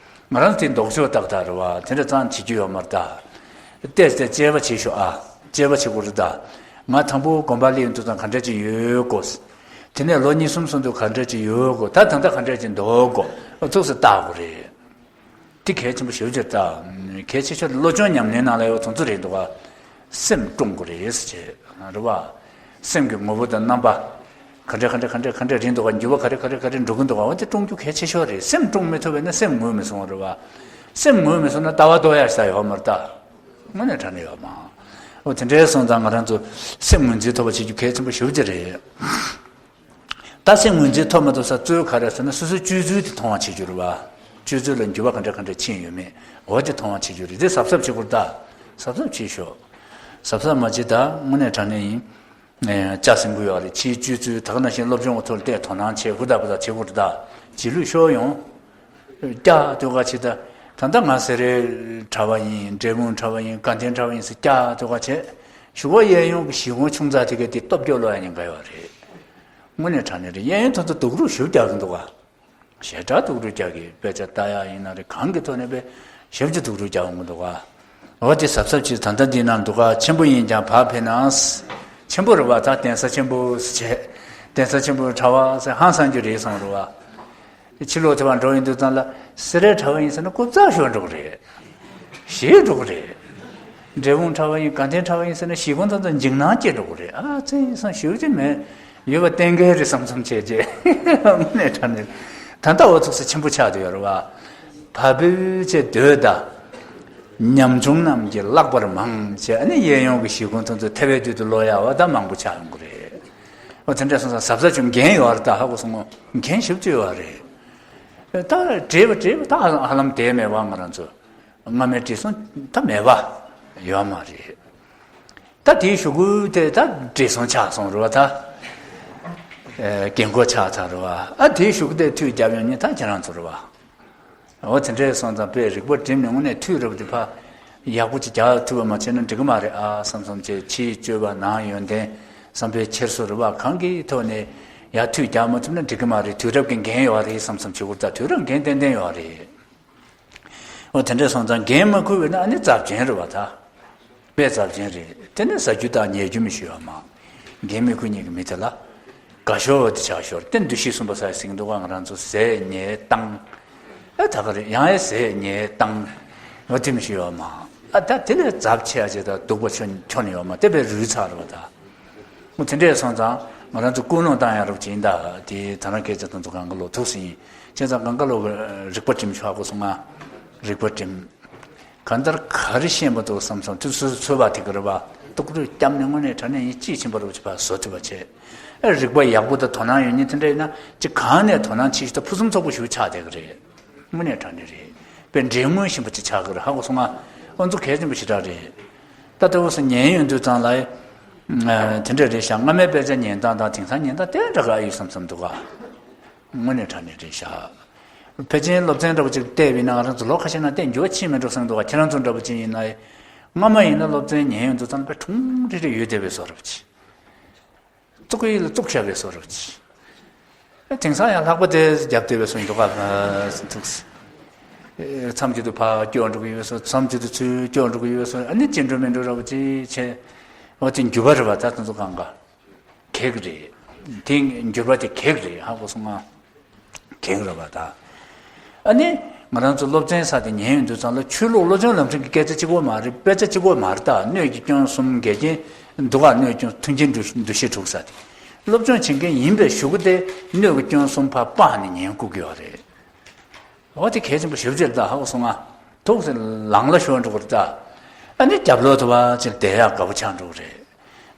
ང་རང་དེ་ལྡོག་ཕྱོགས་ཏག་ཏག་རེད་བ། དེ་འདྲ་ཙང་བྱེད་རྒྱུ་ཡོད་མ་རེད་ད། བལྟས་ཏེ་དཔྱད་པ་བྱེད་ཤོག་ཨ། དཔྱད་པ་བྱེད་དགོས་རེད་ད། ང་དང་པོ་དགོན་པ་སླེབས་དུས་ཙང་ག་འདྲ་ཅིག་ཡོད་དགོ། དེ་ནས་ལོ་གཉིས་གསུམ་སོང་དུས་ག་འདྲ་ཅིག་ཡོད་དགོ། ད་ད་ལྟ་ག་འདྲ་ཅིག་འདུག་དགོ། ཨ་ཐུགས་སུ་བལྟ་དགོས་རེད། དེ་གལ་ཆེན་པོ་ཞེ་པོ་ཅིག་རེད་ད། གལ་ཆེ་ཤོས་བློ་སྦྱོང་ཉམས་ལེན་ནང་ལ་ཡོད་དོན་ཚོ་རེད་འདུག་ག། སེམས་སྐྲུང་དགོས་རེད་ཟེར་བྱས་རེད་བ། སེམས་ཀྱི་ངོ་བོ་དང་རྣམ་པ། ག་འདྲ་ག་འདྲ་ག་འདྲ་ག་འདྲ་རེད་འདུག་ག། འགྱུར་བ་ག་རེ་ག་རེ་ག་རེ་འགྲོ་གི་འདུག་ག། འོ་དེ་སྐྲུང་རྒྱུ་གལ་ཆེ་ཤོས་རེད། སེམས་སྐྲུང་མི་ཐུབ་པས་ན་སེམས་ངོས་མི་སོང་རེད་བ། སེམས་ངོས་མི་སོང་ན་ལྟ་བ་རྟོགས་ཡ་ས་ཡོད་མ་རེད་ད། དངོས་གནས་དྲང་གནས་ཡོད་མ། འོ་དེ་འདྲའི་སོང་ཙང་ང་རང་ཚོ་སེམས་ངོས་འཛིན་ཐུབ་པ་བྱེད་རྒྱུ་གལ་ཆེན་པོ་ཞེ་པོ་ཅིག་རེད། ད་སེམས་ངོས་འཛིན་ཐོབ་མ་ཐོབ་ས་གཙོ་བོ་ག་རེ་ཟེར་ན་སོ་སོའི་སྤྱོད་ཚུལ་དེ་མཐོང་བ་བྱེད་རྒྱུ་རེད་བ། སྤྱོད་ཚུལ་ལ་འགྱུར་བ་ག་འདྲ་ག་འདྲ་ཕྱིན་ཡོད་མེད་འོ་དེ་མཐོང་བ་བྱེད་རྒྱུ་རེད། དེ་གཟབ་གཟབ་བྱེད་དགོས་རེད་ད། གཟབ་གཟབ་བྱེད་ཤོག། གཟབ་གཟབ་མ་བྱེད་ད་དངོས་གནས་དྲང་གནས་ཡིན། ཨེ་ལྕགས་སྲིན་པོ་ཡོད་རེད། ཕྱིའི་སྤྱོད་ཚུལ་ད་ག་ནང་བཞིན་སློབ་སྦྱོང་གི་ཐོག་ལ་བལྟས་དོ་སྣང་བྱེད་ཧུར་ཐག་ཧུར་ཐག་བྱེད་དགོས་རེད་ད། རྗེས་ལུས་ཤོར་ཡོང་། སྐྱག་ཐོག་ཁ་བྱེད་ད། ད་ལྟ་ང་སེ་རའི་གྲྭ་པ་ཡིན། འབྲས་སྤུངས་གྲྭ་པ་ཡིན། དགའ་ལྡན་གྲྭ་པ་ཡིན་ཟེར་སྐྱག་ཐོག་ཁ་བྱེད། གཞུག་གུ་གཡས་གཡོན་གྱི་གཞིས་ཁོངས་ཆུང་ཙག་དེ་གའི་དེ་སྟོབས་སྐྱོ་ལོ་ཡ་ཉེན་ཁ་ཡོད་རེད། དངོས་གནས་དྲང་གནས་རེད། གཡས་གཡོན་ཐོག་ཏུ་སྡུག་རུས་ཞེ་པོ་རྒྱག་གི་འདུག་ག། ཞེ་དྲག་སྡུག་རུས་རྒྱག་གི། དཔེ་ཆ་ལྟ་ཡ་ཡིན་ན་རེད། གང་གི་ཐོག་ནས་དཔེ་ཞེ་པོ་ཅིག་སྡུག་རུས་རྒྱག་འོང་གི་འདུག་ག། འོ་དེ་གཟབ་གཟབ་བྱེད། ད་ལྟ་འདི་ན་འདུག་ག། ཆེན་པོ་ཡིན་ཀྱང་བག་ཕེབས་ན། ཆེན་པོ་རེད་བ། ད་གདན་ས་ཆེན་པོ་ཟེར་བྱས། གདན་ས་ཆེན་པོའི་གྲྭ་པ་ཟེར་ཧང་སང་རྒྱུ་རེད་གསུངས་རེད་བ། ཕྱི་ལོགས་དེ་བར་འགྲོ་ཡོང་དུས་ཙམ་ལ་སེ་རའི་གྲྭ་པ་ཡིན་ཟེར་ན་རྐུབ་བཙུགས་ཤོར་འགྲོ་གི་རེད། ཞེད་འགྲོ་གི་རེད། འབྲས་སྤུངས་གྲྭ་པ་ཡིན། དགའ་ལྡན་གྲྭ་པ་ཡིན་ཟེར་ན་གཞིས་ཁོངས་ཐམས་ཅད་འཇིགས་སྣང་སྐྱེ་འགྲོ་གི་རེད། ཨ་ཙི་ཡིན་སང་ཞུ་རྒྱུ་མེད། ཡོད་པ་གཏན་འཁེལ་རེད་བསམ་བསམ་བྱས་རྗེས་དངོས་གནས་དྲང་གནས་ད་ལྟ་འོ་ཚོགས་ས་ཆེན་པོ་ཆགས་བསྡད་ཡོད་རེད་བ། བ་སྤུའི་ཆེད་སྡོད་ད། ཉམ་ཆུང་རྣམས་ཀྱིས་བརླག་པར་མང་བྱས། ཨ་ནི་གཡས་གཡོན་གྱི་གཞིས་ཁོངས་ཐམས་ཅད་ཐེ་བའི་དུས་སུ་ལོག་ཡ་བ་ད་མང་པོ་ཆགས་ཡོང་གི་རེད། འོ་དེ་འདྲ་སོང་ཙང་གཟབ་གཟབ་བྱུང་འགན་ཡོད་རེད་ད། ཧ་གོ་སོང་ངོ་། འགན་ཞེ་པོ་ཅིག་ཡོད་རེད། ད་བྲེལ་བ་བྲེལ་བ་ད་ཧ་ལམ་བསྡད་མེད་བ། ང་རང་ཚོ་སྔ་མའི་བགྲེས་སོང་ད་མེད་བ་ཡོད་མ་རེད། ད་དེའི་གཞུག་གུ་དེ་ད་བགྲེས་སོང་ཆགས་སོང་རེད་བ་ད། ཨེ་རྒན་གོག་ཆགས་ཚར་རེད་བ། ཨ་དེའི་གཞུག་གུ་དེ་མཐུད་རྒྱབ་ཡོང་ཉིན་ད་ཁྱེད་རང་ཚོ་རེད་བ། འོ་དེ་འདྲས་སོང་ཙང་དཔེ་རིག་པ་བསྒྲིམས་ནས་དངོས་གནས་མཐུད་རབས་དེ་ཕ་ཡག་པོ་ཅིག་རྒྱག་ཐུབ་པ་མ་བྱས་ན་འགྲིག་གི་མ་རེད་ཨ་བསམ་བསམ་བྱས། ཕྱིའི་སྤྱོད་པ་ནང་ཡོན་ཏན་བསམ་པའི་འཁྱེར་སོ་རེད་བ། གང་གི་ཐོག་ནས་ཡར་མཐུད་རྒྱག་མ་ཐུབ་ན་འགྲིག་གི་མ་རེད། དུས་རབས་ཀྱི་འགན་ཡོད་རེད་བསམ་བསམ་བྱེད་དགོས། ད་དུས་རབས་འགན་ཏན་ཏན་ཡོད་རེད། འོ་དེ་འདྲས་སོང་ཙང་འགན་མ་འཁུར་བས་ན་ཨ་ནི་རྩབ་ཅན་རེད་བ་ད། དཔེ་རྩབ་ཅན་རེད། དེ་ནས་ཟ་རྒྱུ་དང་ཉལ་རྒྱུ་མི་ཞུ་བ་མ། འགན་མི་འཁུར་མཁན་གྱི་མི་དེ་ལ། དགའ་ཤོར་བ་དེ་ཆགས་ཤོར་དེ་འདུ་ཤེས་གསུམ་པ་ས་ཡ་ཟིན་འདུག་ག། ང་རང་ཚོ་ཟས་ཉལ་བཏང་། ཨ་ད་ག་རེད། ཡང་ཡང་ཟས་ཉལ་བཏང་། འོ་དེ་མི་ཞུ་བ་མ། ཨ་ད་དེ་ལས་རྩབ་ཆེ་ཡ་ཅེ་ད་སྡུག་པ་ཆོ་ཆོ་ནི་ཡོད་མ། དེ་དཔེ་རུལ་ཚར་བ་ད། འོ་དེ་འདྲས་སོང་ཙང་ང་རང་ཚོ་ཀུན་སློང་བཏང་ཡ་རོགས་ཅིག་ཡིན་ད། དེ་ད་རང་སྐད་ཆ་དང་ཚོ་གང་ག་ལོ་ཐུགས་སུ་ཡིན། བྱས་ཙང་གང་ག་ལོ་གི་རིག་པ་བསྒྲིམ་ཤོག་ཧ་གོ་སོང་ང་། རིག་པ་བསྒྲིམ། གང་ལྟར་ག་རེ་ཤེས་པ་འདུག་བསམ་བསམ་དུས་སུ་ཚོད་པ་དེ་ག་རེ་བ། ཏོག་རུས་བསྐྱབས་ནས་དངོས་གནས་དྲང་གནས་ཡིན་དཔྱིས་ཕྱིན་པ་རུ་ཅིག་ཕར་བཟོ་ཐུབ་པ་བྱས། ཨེ་རིག་པ་ཡག་པོ་དང་དོ་སྣང་ཡོད་མཁན་དེ་འདྲ་ཡིན་ན་ཅིག་གང་ནས་དོ་སྣང་བྱེད་ཤུགས་དང་ཕུན་སུམ་ཚོགས་པོ་ཞིག་ཆགས་བསྡད་ཀྱི་རེད། དངོས་གནས་དྲང་གནས་རེད། དཔེ་འབྲས་སྔོན་བཞིན་པ་ཅིག་ཆགས་ཀྱི་རེད། ཧ་གོ་སོང་ང་། ཨོ་ཚོ་གལ་ཆེན་པོ་ཞེ་དྲག་རེད། ད་ལྟ་འོ་སོ་ཉན་ཡོང་དུས་ཙང་ལ། ཨེ་དེ་འདྲ་རེད་ཤག། སྔ་མའི་དཔེ་ཆ་ཉན་སྟངས་དང་དེང་སང་ཉན་སྟངས་དེ་འདྲ་ག་ཡོད་བསམ་བསམ་འདུག་ག། དངོས་གནས་དྲང་གནས་རེད་ཤག། ཕལ་ཆེར་སློབ་ཚན་འདྲ་པོ་ཅིག་བལྟས་པ་ཡིན་ན་ང་རང་ཚོ་ལོ་ཁ་ཤས་ནང་བལྟས་འགྱུར་བ་ཕྱིན་མི་འགྲོ་བསམ་འདུག་ག། ཁྱེད་རང་ཚོ་འདྲ་པོ་ཅིག་ཡིན་ན། སྔ་མ་ཡིན་ན་སློབ་ཚན་ཉན་ཡོང་དུས་ཙང་དཔེ་ཁྲུང་རེ་རེ་ཡོད་བསྡད་པའི་བཟོ་འདྲ་པོ་ཅིག། བཙུགས་ཡིག་ལ་བཙུགས་བཞག་པའི་བཟོ་འདྲ་པོ་ཅིག། དེང་སང་ཡང་ལྷག་པ་དེ་རྒྱབ་བསྡད་པའི་བཟོ་འདུག་ག། མཚམས་གཅིག་ཏུ་ཕར་སྐྱོར་འགྲོ་གི་ཡོད་པའི་བཟོ། མཚམས་གཅིག་ཏུ་ཚུར་སྐྱོར་འགྲོ་གི་ཡོད་པའི་བཟོ། ཨ་ནི་སྐྱིད་འགྲོ་མི་འགྲོ་འདྲ་པོ་ཅིག་བྱས། འོ་དེ་འགྱུར་བ་རེད་པ། ད་དེ་ཚོ་གང་ག་གེགས་རེད། དེ་འགྱུར་བ་དེ་གེགས་རེད། ཧ་གོ་སོང་ང་། གེགས་རེད་པ་ད། ཨ་ནི་ང་རང་ཚོ་སློབ་ཚན་ས་དེ་ཉན་ཡོང་དུས་ཙང་ལ་ཆོས་ལུགས་སློབ་སྦྱོང་ལམ་རིམ་གྱི་སྐད་ཆ་གཅིག་པོ་མ་རེད། དཔེ་ཆ་གཅིག་པོ་མ་རེད་ད། སྣོད་ཀྱི་སྐྱོན་གསུམ། འགལ་རྐྱེན་འདུ་ཁ། སྣོད་སྐྱོན། མཐུན་རྐྱེན་འདུ་འདུ་ཤེས་དྲུག་ས་དེ། སློབ་སྦྱོང་བྱེད་མཁན་ཡིན་པའི་གཞུག་གུ་དེ་སྣོད་ཀྱི་སྐྱོན་གསུམ་ཕར་སྤངས་ནས་ཉན་དགོས་ཀྱི་ཡོད་རེད། འོ་དེ་གལ་ཆེན་པོ་ཞེ་པོ་ཅིག་རེད་ད། ཧ་གོ་སོང་ང་། ཐུགས་སུ་ལངས་ལ་ཤོར་འགྲོ་གི་རེད་ད། ཨ་ནི་རྒྱབ་ལོག་ཏུ་བ་ཅིག་བསྡད་ཡག་དགའ་པོ་ཆགས་འགྲོ་གི་རེད།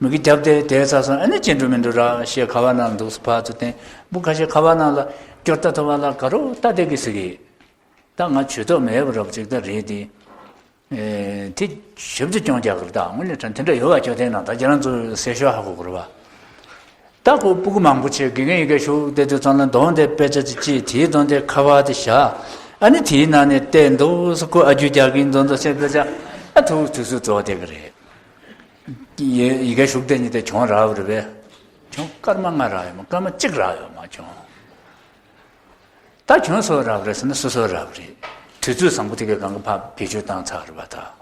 མི་གི་རྒྱབ་དེ་བསྡད་ཚར་སོང་། ཨ་ནི་ཅི་འགྲོ་མི་འགྲོ་ར་ཞེས་ཁ་པར་ནང་འདུག་སེ་ཕར་ཚུར་བསྟན། འབུ་ཁ་ཤས་ཁ་པར་ནང་ལ་སྐྱོར་ལྟ་ཐུབ་པ་ལ་དགའ་རབ་ལྟ་བསྡད་ཀྱི་ཟེར་གི། ད་ང་ཇུས་གཏོགས་མེད་པ་འདྲ་པོ་ཅིག་ད་རེད་དེ། ཨེ་དེ་ཞིབ་ཏུ་སྐྱོན་རྒྱག་གི་རེད་ད། དངོས་གནས་དྲང་དེ་འདྲ་ཡོད་པ། ཁྱོད་བསྟན་ན་ད་ཁྱེད་རང་ཚོ་ཟས་ཤོག་ཧ་གོ་གི་རེད་པ། ད་ཁོ་སྤུ་གུ་མང་པོ་བྱས། དགེ་རྒན་ཡི་གེ་ཞུགས་བསྡད་དུས་ཙང་ལ་གདོང་དེ་དཔེ་ཆ་ཅིག་ཅིག། དེའི་གདོང་དེ་ཁ་པར་དེ་བཞག། ཨ་ནི་དེའི་ནང་ནས་བལྟས་འདུག་སེ་ཁོ་ཨ་རྒྱུ་རྒྱག་གིན་འདུག་འདུག་སེ་དཔེ་ཆ་ཨ་ཐུག་དུས་ཚོད་རྫོགས་བསྡད་ཀྱི་རེད། ཡི་ཡི་གེ་ཞུགས་དེ་ཉིད་དེ་གྱོང་རག་རེད་པས། གྱོང་སྐར་མ་ལྔ་རག་ཡོད་མ། སྐར་མ་གཅིག་རག་ཡོད་མ། གྱོང་། ད་གྱོང་སུ་རག་རེད་ཟེར་ན་སོ་སོ་རག་རེད། དུས་ཚོད་བཟང་པོ་དེ་གའི་སྒང་ག་ཕར་བེད་སྤྱོད་བཏང་ཚར་རེད་པ་ད།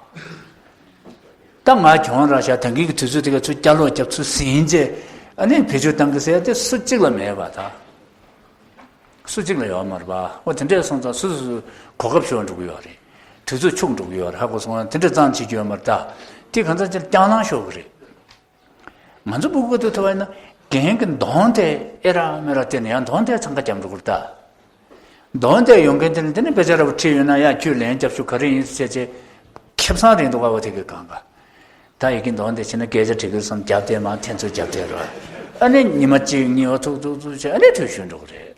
ད་ང་གྱོང་རག་ཤག་ད་གིན་གྱི་དུས་ཚོད་དེ་ག་ཚུར་བསྐྱར་ལོག་རྒྱབ། ཚུར་ཟིན་རྗེས་ཨ་ནི་བེད་སྤྱོད་བཏང་གི་ཟེར་ཡ་དེ་སུ་གཅིག་ལ་མེད་པ་ད། སུ་གཅིག་ལ་ཡོད་མ་རེད་པ། འོ་དེ་འདྲས་སོང་ཙང་སུ་སུ་གོ་སྐབས་ཤོར་འགྲོ་གི་ཡོད་རེད། དུས་ཚོད་འཕྱུགས་འགྲོ་གི་ཡོད་རེད། ཧ་གོ་སོང་ང་། དེ་འདྲས་ཙང་བྱེད་རྒྱུ་ཡོད་མ་རེད་ད། དེ་གང་ཚང་ཅིག་སྐྱང་ལངས་ཤོར་གི་རེད། ང་ཚོ་ཕྲུ་གུ་དུ་ཐུ་བ་ཡིན་ན་རྒན་གྱི་གདོང་དེ་ཨེ་རག་མེད་རག་བལྟས་ནས་ཡང་གདོང་དེ་འཚང་ཁ་རྒྱབ་འགྲོ་གི་རེད་ད། གདོང་དེ་ཡོང་མཁན་དེ་ནི་དེ་ནི་དཔེ་ཆ་ར་བ་ཁྲིད་ཡོད་ན་ཡ་ཁྱོད་ལན་རྒྱབ་ཤོག་ག་རེ་ཡིན་ཟེར་བྱས་ཁེ་བཟང་རེད་འདུག་ག་བ་དེ་གི་གང་ག་ད་ཡི་གེ་འདོན་དེ་བྱས་ན་སྐད་ཆ་དྲི་གིར་སོང་རྒྱབ་དེ་མ་འཐེན་ཚུལ་རྒྱབ་དེ་རོ། ཨ་ནི་ཉི་མ་གཅིག་གཉིས་བ་ཐུག་ཐུག་ཐུག་བྱས་ཨ་ནི་དུས་ཞུ་འགྲོ་གི་རེད།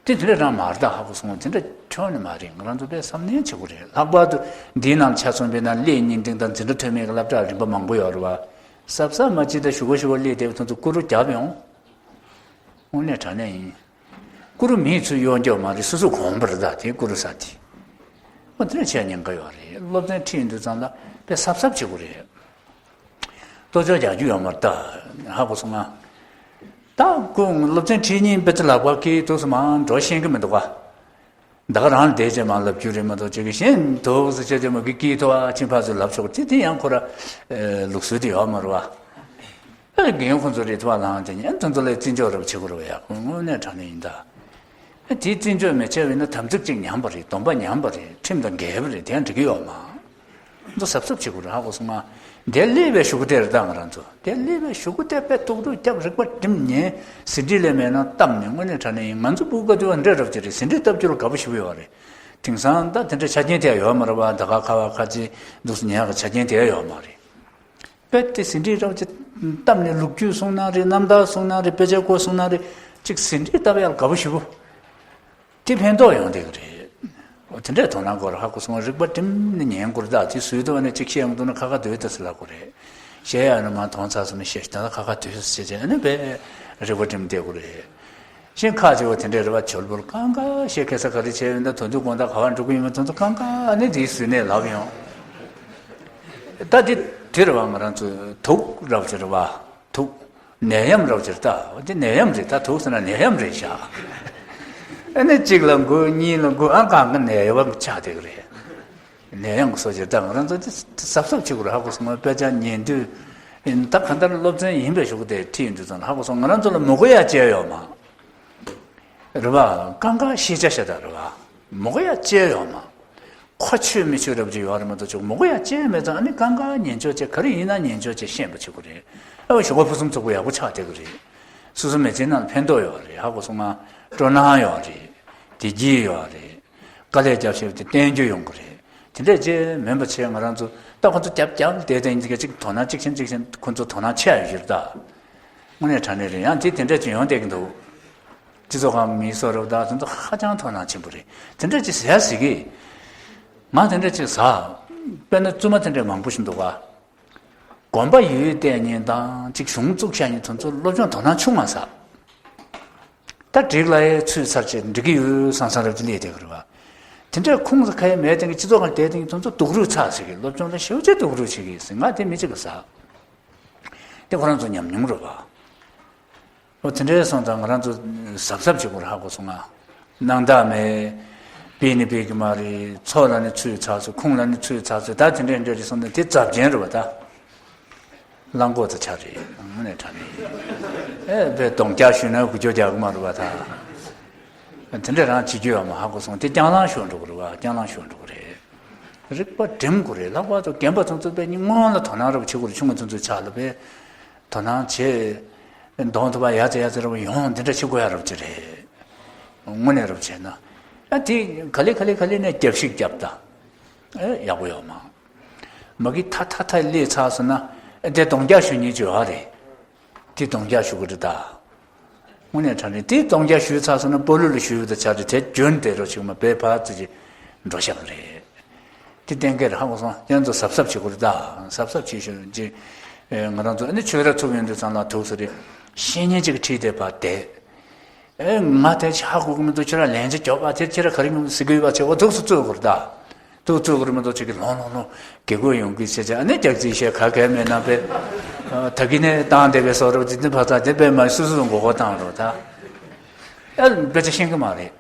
དེ་དེ་འདྲ་རང་མ་རེད་ད། ཧ་གོ་སོང་། དེ་འདྲ་ཁྱོན་ནས་མ་རེད། ང་རང་ཚོ་དཔེ་བསམ་ནན་བྱེད་དགོས་རེད། ལྷག་པར་དུ་འདིའི་ནང་ཆ་མཚོན་པའི་ནང་སླད་བརྙན་འཕྲིན་དང་འཛིན་གྲྭ་ཐོན་མིའི་སློབ་གྲྭ་རིམ་པ་མང་པོ་ཡོད་རེད་བ། གཟབ་གཟབ་མ་བྱེད་ད་ཞུ་ག་ཞུ་ག་སླེབས་དེ་ཚོ་ཚོ་ཀུ་རུ་རྒྱབ་ཡོང་། དངོས་གནས་དྲང་གནས་ཡིན། ཀུ་རུ་མིས་ཚུར་གཡོ་འགྱོག་མ་རེད། སོ་སོ་གོང་པར་ད་དེ་ཀུ་རུ་ས་དེ། ཨོ་དེ་འདྲ་བྱས་ཉེན་ཁ་ཡོད་རེད། སློབ་ཚན་ཁྲིད་ཡོང་དུས་ཙང་ལ་དཔེ་གཟབ་གཟབ་བྱེད་དགོས་རེད། ལྟོ་ཅོག་རྒྱག་རྒྱུ་ཡོད་མ་རེད་ད། ཧ་གོ་སོང་ང་། ད་ཁོ་སློབ་ཚན་ཁྲིད་ཉིན་དཔེ་ཆ་ལག་པ་ཁྱེར་དུས་སུ་མར་འགྲོ་ཤེས་ཀྱི་མི་འདུག་ག་ད་ག་རང་བསྡད་བྱས་མར་ལབ་རྒྱུ་རེད་མ་གཏོགས་ཅིག་གི་གཞན་དུ་སུ་བྱས་བྱས་མ་གི་སྐྱིད་ཐོག་ཨ་ཕྱིན་ཕར་ཚུར་ལབ་ཆོག་དེ་དེ་ཡང་ཁོ་ར་ལུགས་སྲོལ་དེ་ཡོད་མ་རེད་བ། ཨ་རྒན་ཁོང་ཚོ་རེད་ཐུབ་པ་ལངས་དེ་ཉན་དེ་ཚོ་ལ་བརྩི་འཇོག་རབ་བྱེད་དགོས་རེད་བ་ཡ། ཁོང་དངོས་གནས་དྲང་གནས་ཡིན་ད། ཨ་དེ་བརྩི་འཇོག་མི་བྱས་པ་ཡིན་ན་དམ་ཚིག་ཅིག་ཉམས་པ་རེད། སྡོམ་པ་ཉམས་པ་རེད། ཁྲིམས་དང་འགལ་བ་རེད། དེ་ཡང་འགྲིག་གི་ཡོད་མ། ཚོ་གཟབ་གཟབ་བྱེད་དགོས་རེད། ཧ་གོ་སོང་ང་། དེ་སླེབས་པའི་གཞུག་གུ་དེ་རེད་ད། ང་རང་ཚོ་དེ་སླེབས་པའི་གཞུག་གུ་དེ་དཔེ་ཏོག་ཏོག་རྒྱབ་རིག་པ་སྒྲིམ་ཉན་ཟིན་བྲིས་ལས་མེད་ན་བཏབ་ནས་དངོས་གནས་དྲང་གནས་ཡིན། ང་ཚོ་ཕྲུ་གུ་ག་དུས་འདྲ་རབ་ཅིག་རེད། ཟིན་བྲིས་བཏབ་རྒྱུ་ལ་དགའ་པོ་ཞེ་པོ་ཡོད་རེད། དེང་སང་ད་དེ་འདྲ་ཆ་རྐྱེན་དེ་ཡོད་མ་རེད་བ། ད་ག་ཁ་བ་ཁ་ཅིག་འདུག་སེ་ཉལ་གི་ཆ་རྐྱེན་དེ་ཡོད་མ་རེད། དཔེ་དེ་ཟིན་བྲིས་རབ་ཅིག་བཏབ་ནས་ལོ་རྒྱུས་གསུང་ན་རེད། རྣམ་ཐར་གསུང་ན་རེད། དཔེ་ཆ་སྐོར་གསུང་ན་རེད། ཅིག་ཟིན་བྲིས་བཏབ་ཡག་དགའ་པོ་ཞེ་པོ། དེ་ཕན་ཐོགས་ཡོང་བསྡད་ཀྱི་རེད། འོ་དེ་འདྲའི་དོ་སྣང་སྐོར་ཧ་གོ་སོང་། རིག་པ་སྒྲིམ་ནས་ཉན་དགོས་རེད་ད། དེ་སུས་དོ་ནས་ཅིག་བཤད་མི་འདུག་ན་ཁ་ཁ་སྡོད་ད་ཟེར་ལབ་དགོས་རེད། བཤད་ཡག་ནི་མ་མཐོང་ཚར་སོང་ན་བཤད་ད་ཁ་ཁ་སྡོད་ཟེར་བྱས་ཨ་ནི་དཔེ་རིག་པ་སྒྲིམ་བསྡད་དགོས་རེད། གཞན་ཁ་ཅིག་བ་དེ་འདྲའི་རེད་བ། ཆོལ་པོར་གང་ག་བཤད་མཁས་ས་ག་རེ་བྱས་ཡོད་ན་དོན་དུ་དགོང་དག་ག་བ་འགྲོ་གི་ཡིན་མིན་དོན་དུ་གང་ག་ཨ་ནི་དེའི་ཟུར་ནས་ལབ་ཡོང་། ད་དེ་དེ་རེད་བ། ང་རང་ཚོའི་དུག་རབ་ཅིག་རེད་བ། དུག་ནད་ཡམས་རབ་ཅིག་རེད་ད། འོ་དེ་ནད་ཡམས་རེད་ད། དུག་ཟེར་ན་ནད་ཡམས་རེད་ཤག་ཨ་ནི་གཅིག་ལ་འགོས་གཉིས་ལ་འགོས་ཨ་གང་ག་ནད་ཡམས་ཆགས་བསྡད་ཀྱི་རེད། ནད་ཡམས་ཀྱི་སོ་ཅིག་ད་ང་རང་ཚོ་དེ་གཟབ་གཟབ་བྱེད་དགོས་རེད། ཧ་གོ་སོང་ང་། དཔེ་ཆ་ཉན་དུས་ད་གང་ལྟར་སློབ་ཚན་ཡིན་པའི་གཞུག་གུ་དེ་ཁྲིད་ཡོང་དུས་ཙང་ཧ་གོ་སོང་། ང་རང་ཚོ་ལ་མི་དགོས་ཡ་ཅི་ཡང་ཡོད་མ་རེད་བ། གང་ག་ཤེས་བྱ་ཤ་སྟག་རེད་བ། མི་དགོས་ཡ་ཅི་ཡང་ཡོད་མ། ཁོ་ཆོས་མི་ཆོས་རབ་ཅིག་ཡོད་རེད་མ་གཏོགས་ཅིག་མི་དགོས་ཡ་ཅི་ཡང་མེད་ཙང་། ཨ་ནི་གང་ག་ཉན་ཆོག་ཅིག་ག་རེ་ཡིན་ན་ཉན་ཆོག་ཅིག་ཤེས་པ་བྱེད་དགོས་རེད། ཨ་བ་ཞོགས་པ་ཕུན་སུམ་ཚོགས་པོ་ཡག་པོ་ཆགས་བསྡད་ཀྱི་རེད། སོ་སོ་མི་ཚེའི་ནང་ལ་ཕན་ཐོགས་ཡོད་རེད། ཧ་གོ་སོང་ང་། སྤྲོ་སྣང་ཡོད་རེད། བདེ་སྐྱིད་ཡོད་རེད། དཀའ་ལས་རྒྱབ་ཤེས་པ་དེ་བསྟན་རྒྱུ་ཡོང་གི་རེད། དེ་འདྲས་ཅིག་མིན་པ་བྱས་ང་རང་ཚོ་ད་ཁོ་ཚོ་རྒྱབ་རྒྱབ་བསྡད་དེ་ཅིག་དོ་སྣང་གཅིག་བྱས་གཅིག་བྱས་ཁོ་ཚོ་དོ་སྣང་ཆེ་ཡོད་ཀྱི་རེད་ད། དངོས་གནས་དྲང་གནས་རེད། ཡང་དེ་དེ་འདྲས་ཅིག་ཡོང་བསྡད་ཀྱི་འདུག་སྤྱི་ཚོགས་ཁང་མི་སོགས་རེད་ད། དེ་ཚོ་ཧ་ཅང་དོ་སྣང་ཆེན་པོ་རེད། དེ་འདྲས་ཅིག་ཟེར་ཟེར་གི། ང་དེ་འདྲས་ཅིག་ཟ། དཔེར་ན་བཙུན་མ་དེ་འདྲས་མང་པོ་ཞིག་འདུག་ག་དགོན་པ་ཡོད་བསྡད་མཁན་དང་ཅིག་གཞུང་བཙུགས་བཞག་མཁན་དེ་ཚོ་སློབ་སྦྱོང་དོ་སྣང་ཆུང་མ་ཟ། ད་བསྒྲིགས་ལ་ཡའི་ཚུད་ཚར་བྱས་འགྲིག་གི་ཡོད་བསམ་བསམ་རབ་ཅིག་སླེབས་བསྡད་ཀྱི་རེད་བ། དེ་འདྲས་ཁུངས་སུ་ཁ་ཡ་མེད་དེང་གི་སྤྱི་ཚོགས་ཁང་བསྡད་དེང་གི་དེ་ཚོ་སྡུག་རུས་ཚ་ཟེར་གི། སློབ་སྦྱོང་ལ་ཞེ་པོ་ཅིག་སྡུག་རུས་བྱེད་ཀྱི་ཟེར། ང་དེ་མི་གཅིག་གིས་ཟ། དེ་ཁོ་རང་ཚོ་ཉམས་མྱོང་རེད་བ། འོ་དེ་འདྲའི་སོང་ཙང་ང་རང་ཚོ་གཟབ་གཟབ་བྱེད་དགོས་རེད། ཧ་གོ་སོང་ང་། སྣང་དག་མེད། སྤེལ་ནི་སྤེལ་གི་མ་རེད། ཚོགས་ལ་ནི་ཚུད་ཚར་སོང་། ཁུངས་ལ་ནི་ཚུད་ཚར་སོང་། ད་དེ་འདྲའི་འདྲ་རེད་སོང་ཙང་དེ་ཚབས་ཆེན་རེད་བ་ད། གླང་གོག་ཚ་ཆ་རེད། དངོས་གནས་དྲང་གནས་ཡིན། ཨེ་དཔེ་གདོང་རྒྱག་ཞུས་ན་འུ་ཅོག་རྒྱག་གི་མ་རེད་བ་ད། དེ་འདྲ་རང་བྱེད་རྒྱུ་ཡོད་མ། ཧ་གོ་སོང་། དེ་རྐྱང་ལངས་ཤོར་འགྲོ་གི་རེད་བ། རྐྱང་ལངས་ཤོར་འགྲོ་གི་རེད། རིག་པ་སྒྲིམ་དགོས་རེད། ལྷག་པར་དུ་རྒན་པ་ཚོ་ཚོ་དཔེ་སྔོན་ལ་དོ་སྣང་རབ་བྱེད་དགོས་རེད། ཆུང་ངུ་ཚོ་ཚོའི་ཆ་ལ་དཔེ་དོ་སྣང་བྱེད། གདོང་ཐུག་པ་ཡ་ཙེ་ཡ་ཙེ་ར་བ་ཡོང་འདི་འདྲ་བྱེད་དགོས་ཡ་རབ་ཅིག་རེད། དངོས་གནས་རབ་བྱས་ན། ཨ་དེ་ག་ལེ་ག་ལེ་ག་ལེ་ནས་རྒྱབ་ཤིག་རྒྱབ་ད། ཨེ་ཡག་པོ་ཡོད་མ། མ་གི་ཐ་ཐ་ཐ་སླེབས་ཚར་སོང་ན་ཨེ་དེ་གདོང་རྒྱག་ཞུ་ཉེན་ཅིག་ཡོད་རེད། དེ་གདོང་རྒྱག་ཞུ་གི་རེད་ད། དངོས་གནས་དྲང་གནས་དེ་གདོང་རྒྱག་ཞུས་ཚར་སོང་ན་སྤོ་ལོ་ལ་ཞུས་པ་དང་ཆ་རེད། དེ་རྒྱུན་དེ་རོ་ཞིག་མ་བས་ཕར་ཙི་ཅི་འགྲོ་ཤག་རེད། དེ་གཏན་འཁེལ་རེད། ཧ་གོ་སོང་། ཁྱེད་ཚོ་གཟབ་གཟབ་བྱེད་དགོས་རེད་ད། གཟབ་གཟབ་བྱེད་ཤོག་ཅེས། ཨེ་ང་རང་ཚོ་ཨ་ནི་ཆོས་ར་ཚུགས་ཡོང་དུས་ཙང་ལ་ཐུག་ས་རེད། བཤེས་གཉེན་གཅིག་ཁྲིད་དེ་ཕར་བསྡད། ཨེ་ང་དེ་ཆ་ཧ་གོ་གི་མི་འདུག་ཁྱེད་རང་ལན་ཆ་རྒྱོབ་ཨ། དེ་ཁྱེད་རང་ག་རེ་ངོ་ཟི་གི་ཡོད་པ་བྱེད། འོ་ཐུགས་སུ་ཚུད་དགོས་རེད་ད། ཏུ་ཙུ་གུར་མ་ཏོ་ཅིག་གི་ལོང་ལོང་ལོང་དགེ་སྐོས་ཡོང་གི་ཆེ་ཆེ་ཨ་ནི་རྒྱག་རྩིས་བཤད་ག་གལ་མེད་ན་པས། ད་གི་ནས་བཏང་བསྡད་པའི་སོ་རོ་ཇི་འདི་ཕ་ཚ་དེ་པས་མ་སུ་སུ་མགོ་སྐོར་བཏང་རོགས་ད། ཨེ་དཔེ་ཆ་ཤེས་གི་མ་རེད།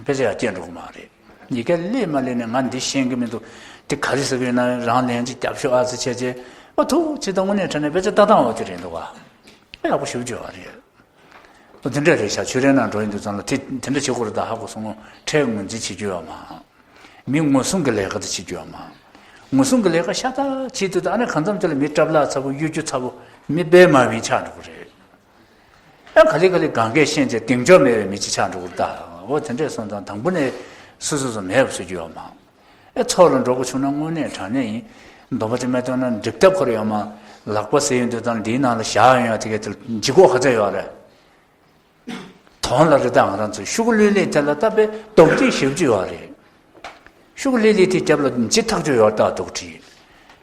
དཔེ་ཆ་ཡང་སྐྱེལ་འགྲོ་གི་མ་རེད། ཡི་གེ་ལས་མ་ལས་ནས་ང་འདི་ཤེས་གི་མི་འདུག་དེ་ག་རེ་ཟེར་གི་ཡོད་ན་རང་ལན་ཅིག་རྒྱབ་ཤོག་ཨ་ཙི་བྱས་རྗེས་ཨ་ཐུག་ཅི་ད་དངོས་གནས་དྲང་གནས་དཔེ་ཆ་ལྟ་སྟངས་འོ་དེ་རེད་འདུག་བ། ཨེ་ཡག་པོ་ཞུ་བརྗོད་བ་རེད། ཨོ་དེ་འདྲ་རེད་ཤག་ཆོས་རའི་ནང་འགྲོ་ཡིན་དུས་ཙང་ལ་དེ་དེ་འདྲ་བྱེད་དགོས་རེད་ད་ཧ་གོ་སོང་ངོ་། ཁྲལ་ངོས་འཛིན་བྱེད་རྒྱུ་ཡོད་མ། མི་ངོ་སྲུང་གི་ལས་ཀ་དེ་བྱེད་རྒྱུ་ཡོད་མ། ངོ་སྲུང་གི་ལས་ཀ་ཤ་སྟག་བྱེད་དུས་ད་ཨ་ནི་གང་འཚམ་དེ་ལ་མི་སྐྲབ་ལག་ཚ་པོ་གཡོ་སྒྱུ་ཚ་པོ་མི་དཔེ་མ་བིན་ཆགས་འགྲོ་གི་རེད། ཨ་ག་ལེ་ག་ལེ་གང་གས་ཤེས་བྱས་གདེང་འཇོག་མེད་པའི་མི་ཅིག་ཆགས་འགྲོ་གི་རེད་ད། འོ་དེ་འདྲས་སོང་ཙང་དང་པོ་ནས་སོ་སོ་སོ་མེད་པ་བཟོ་རྒྱུ་ཡོད་མ། ཨེ་ཚོགས་ལ་འགྲོ་དགོས་བྱུང་ན་དངོས་གནས་དྲང་གནས་ཡིན། སྡོམ་པ་ཅིག་མེད་ཐོག་ན་འགྲིག་ཐབས་ཁོ་ར་ཡོད་མ། ལག་པ་ཟེར་ཡོང་དུས་ཙང་འདིའི་ནང་ལ་བཞག་ཡོང་ཡ་དེ་གས་དེ་ལྗིད་ཁོག་ག་ཚད་ཡོད་རེད། དོན་ལ་རི་དྭགས་ང་རང་ཚོའི་ཤུགས་ལུས་ལས་དེ་ལ་བཏབ་པའི་རྡོག་རྡེག་ཞེ་པོ་ཅིག་ཡོད་རེད། ཤུགས་ལུས་ལས་དེ་རྒྱབ་ལ་འཇི་ཐག་ཆོད་ཡོད་རྟགས་རྡོག་ཁྲིད།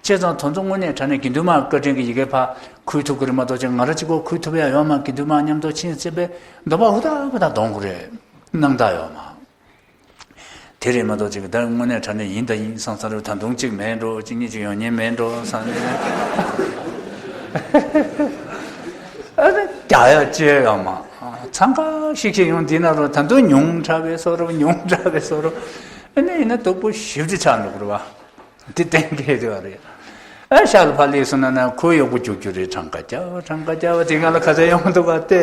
བྱས་ཙང་དོན་ཚོ་དངོས་གནས་དྲང་གནས་དགེ་འདུན་མ་བཀའ་དྲིན་གྱི་ཡི་གེ་ཕ་ཁུར་ཐུབ་ཀྱི་རེད་མ་གཏོགས་ཅིག་ང་རང་གཅིག་པོ་ཁུར་ཐུབ་ཡ་ཡོད་མ། དགེ་འདུན་མ་མཉམ་དུ་ཕྱིན་ཚེ་པས་འདོད་པ་ཧུར་ཐག་ཧུར་ཐག་གཏོང་དགོས་རེད། སྣང་དག་ཡོད་མ། དེ་རེད་མ་གཏོགས་ཅིག་ད་དངོས་གནས་དྲང་གནས་ཡིན་ད་ཡིན་བསམ་ས་རེད། ད་དུང་གཅིག་མེད་འགྲོ་གཅིག་གཉིས་ཅིག་ཡོང་ཉེན་མེད་འགྲོ་བསམ་ནས། ཨ་ནི་རྒྱག་ཡ་ཅི་ཡོད་མ། འཚང་ཁ་ཤིག་ཤིག་ཡོང་འདི་ན་རོ་ད་དུང་ཉུང་དྲགས་པའི་བཟོ་འདྲ་ཉུང་དྲགས་པའི་བཟོ་འདྲ། ཨ་ནི་ཡིན་ན་སྡུག་པོ་ཞེ་པོ་ཅིག་ཆགས་འགྲོ་གི་རེད་བ། དེ་གཏན་འཁེལ་དེ་བ་རེད། ཨ་ཤག་ལ་ཕ་ལས་སོང་ན་ན་ཁོའི་གཡོག་པོ་རྒྱུག་རྒྱུ་རེད། གྲངས་ཀ་རྒྱག་གྲངས་ཀ་རྒྱག་དེ་སྒང་ལ་ཁ་ཚ་ཡོང་འདུག་ག་སྟེ།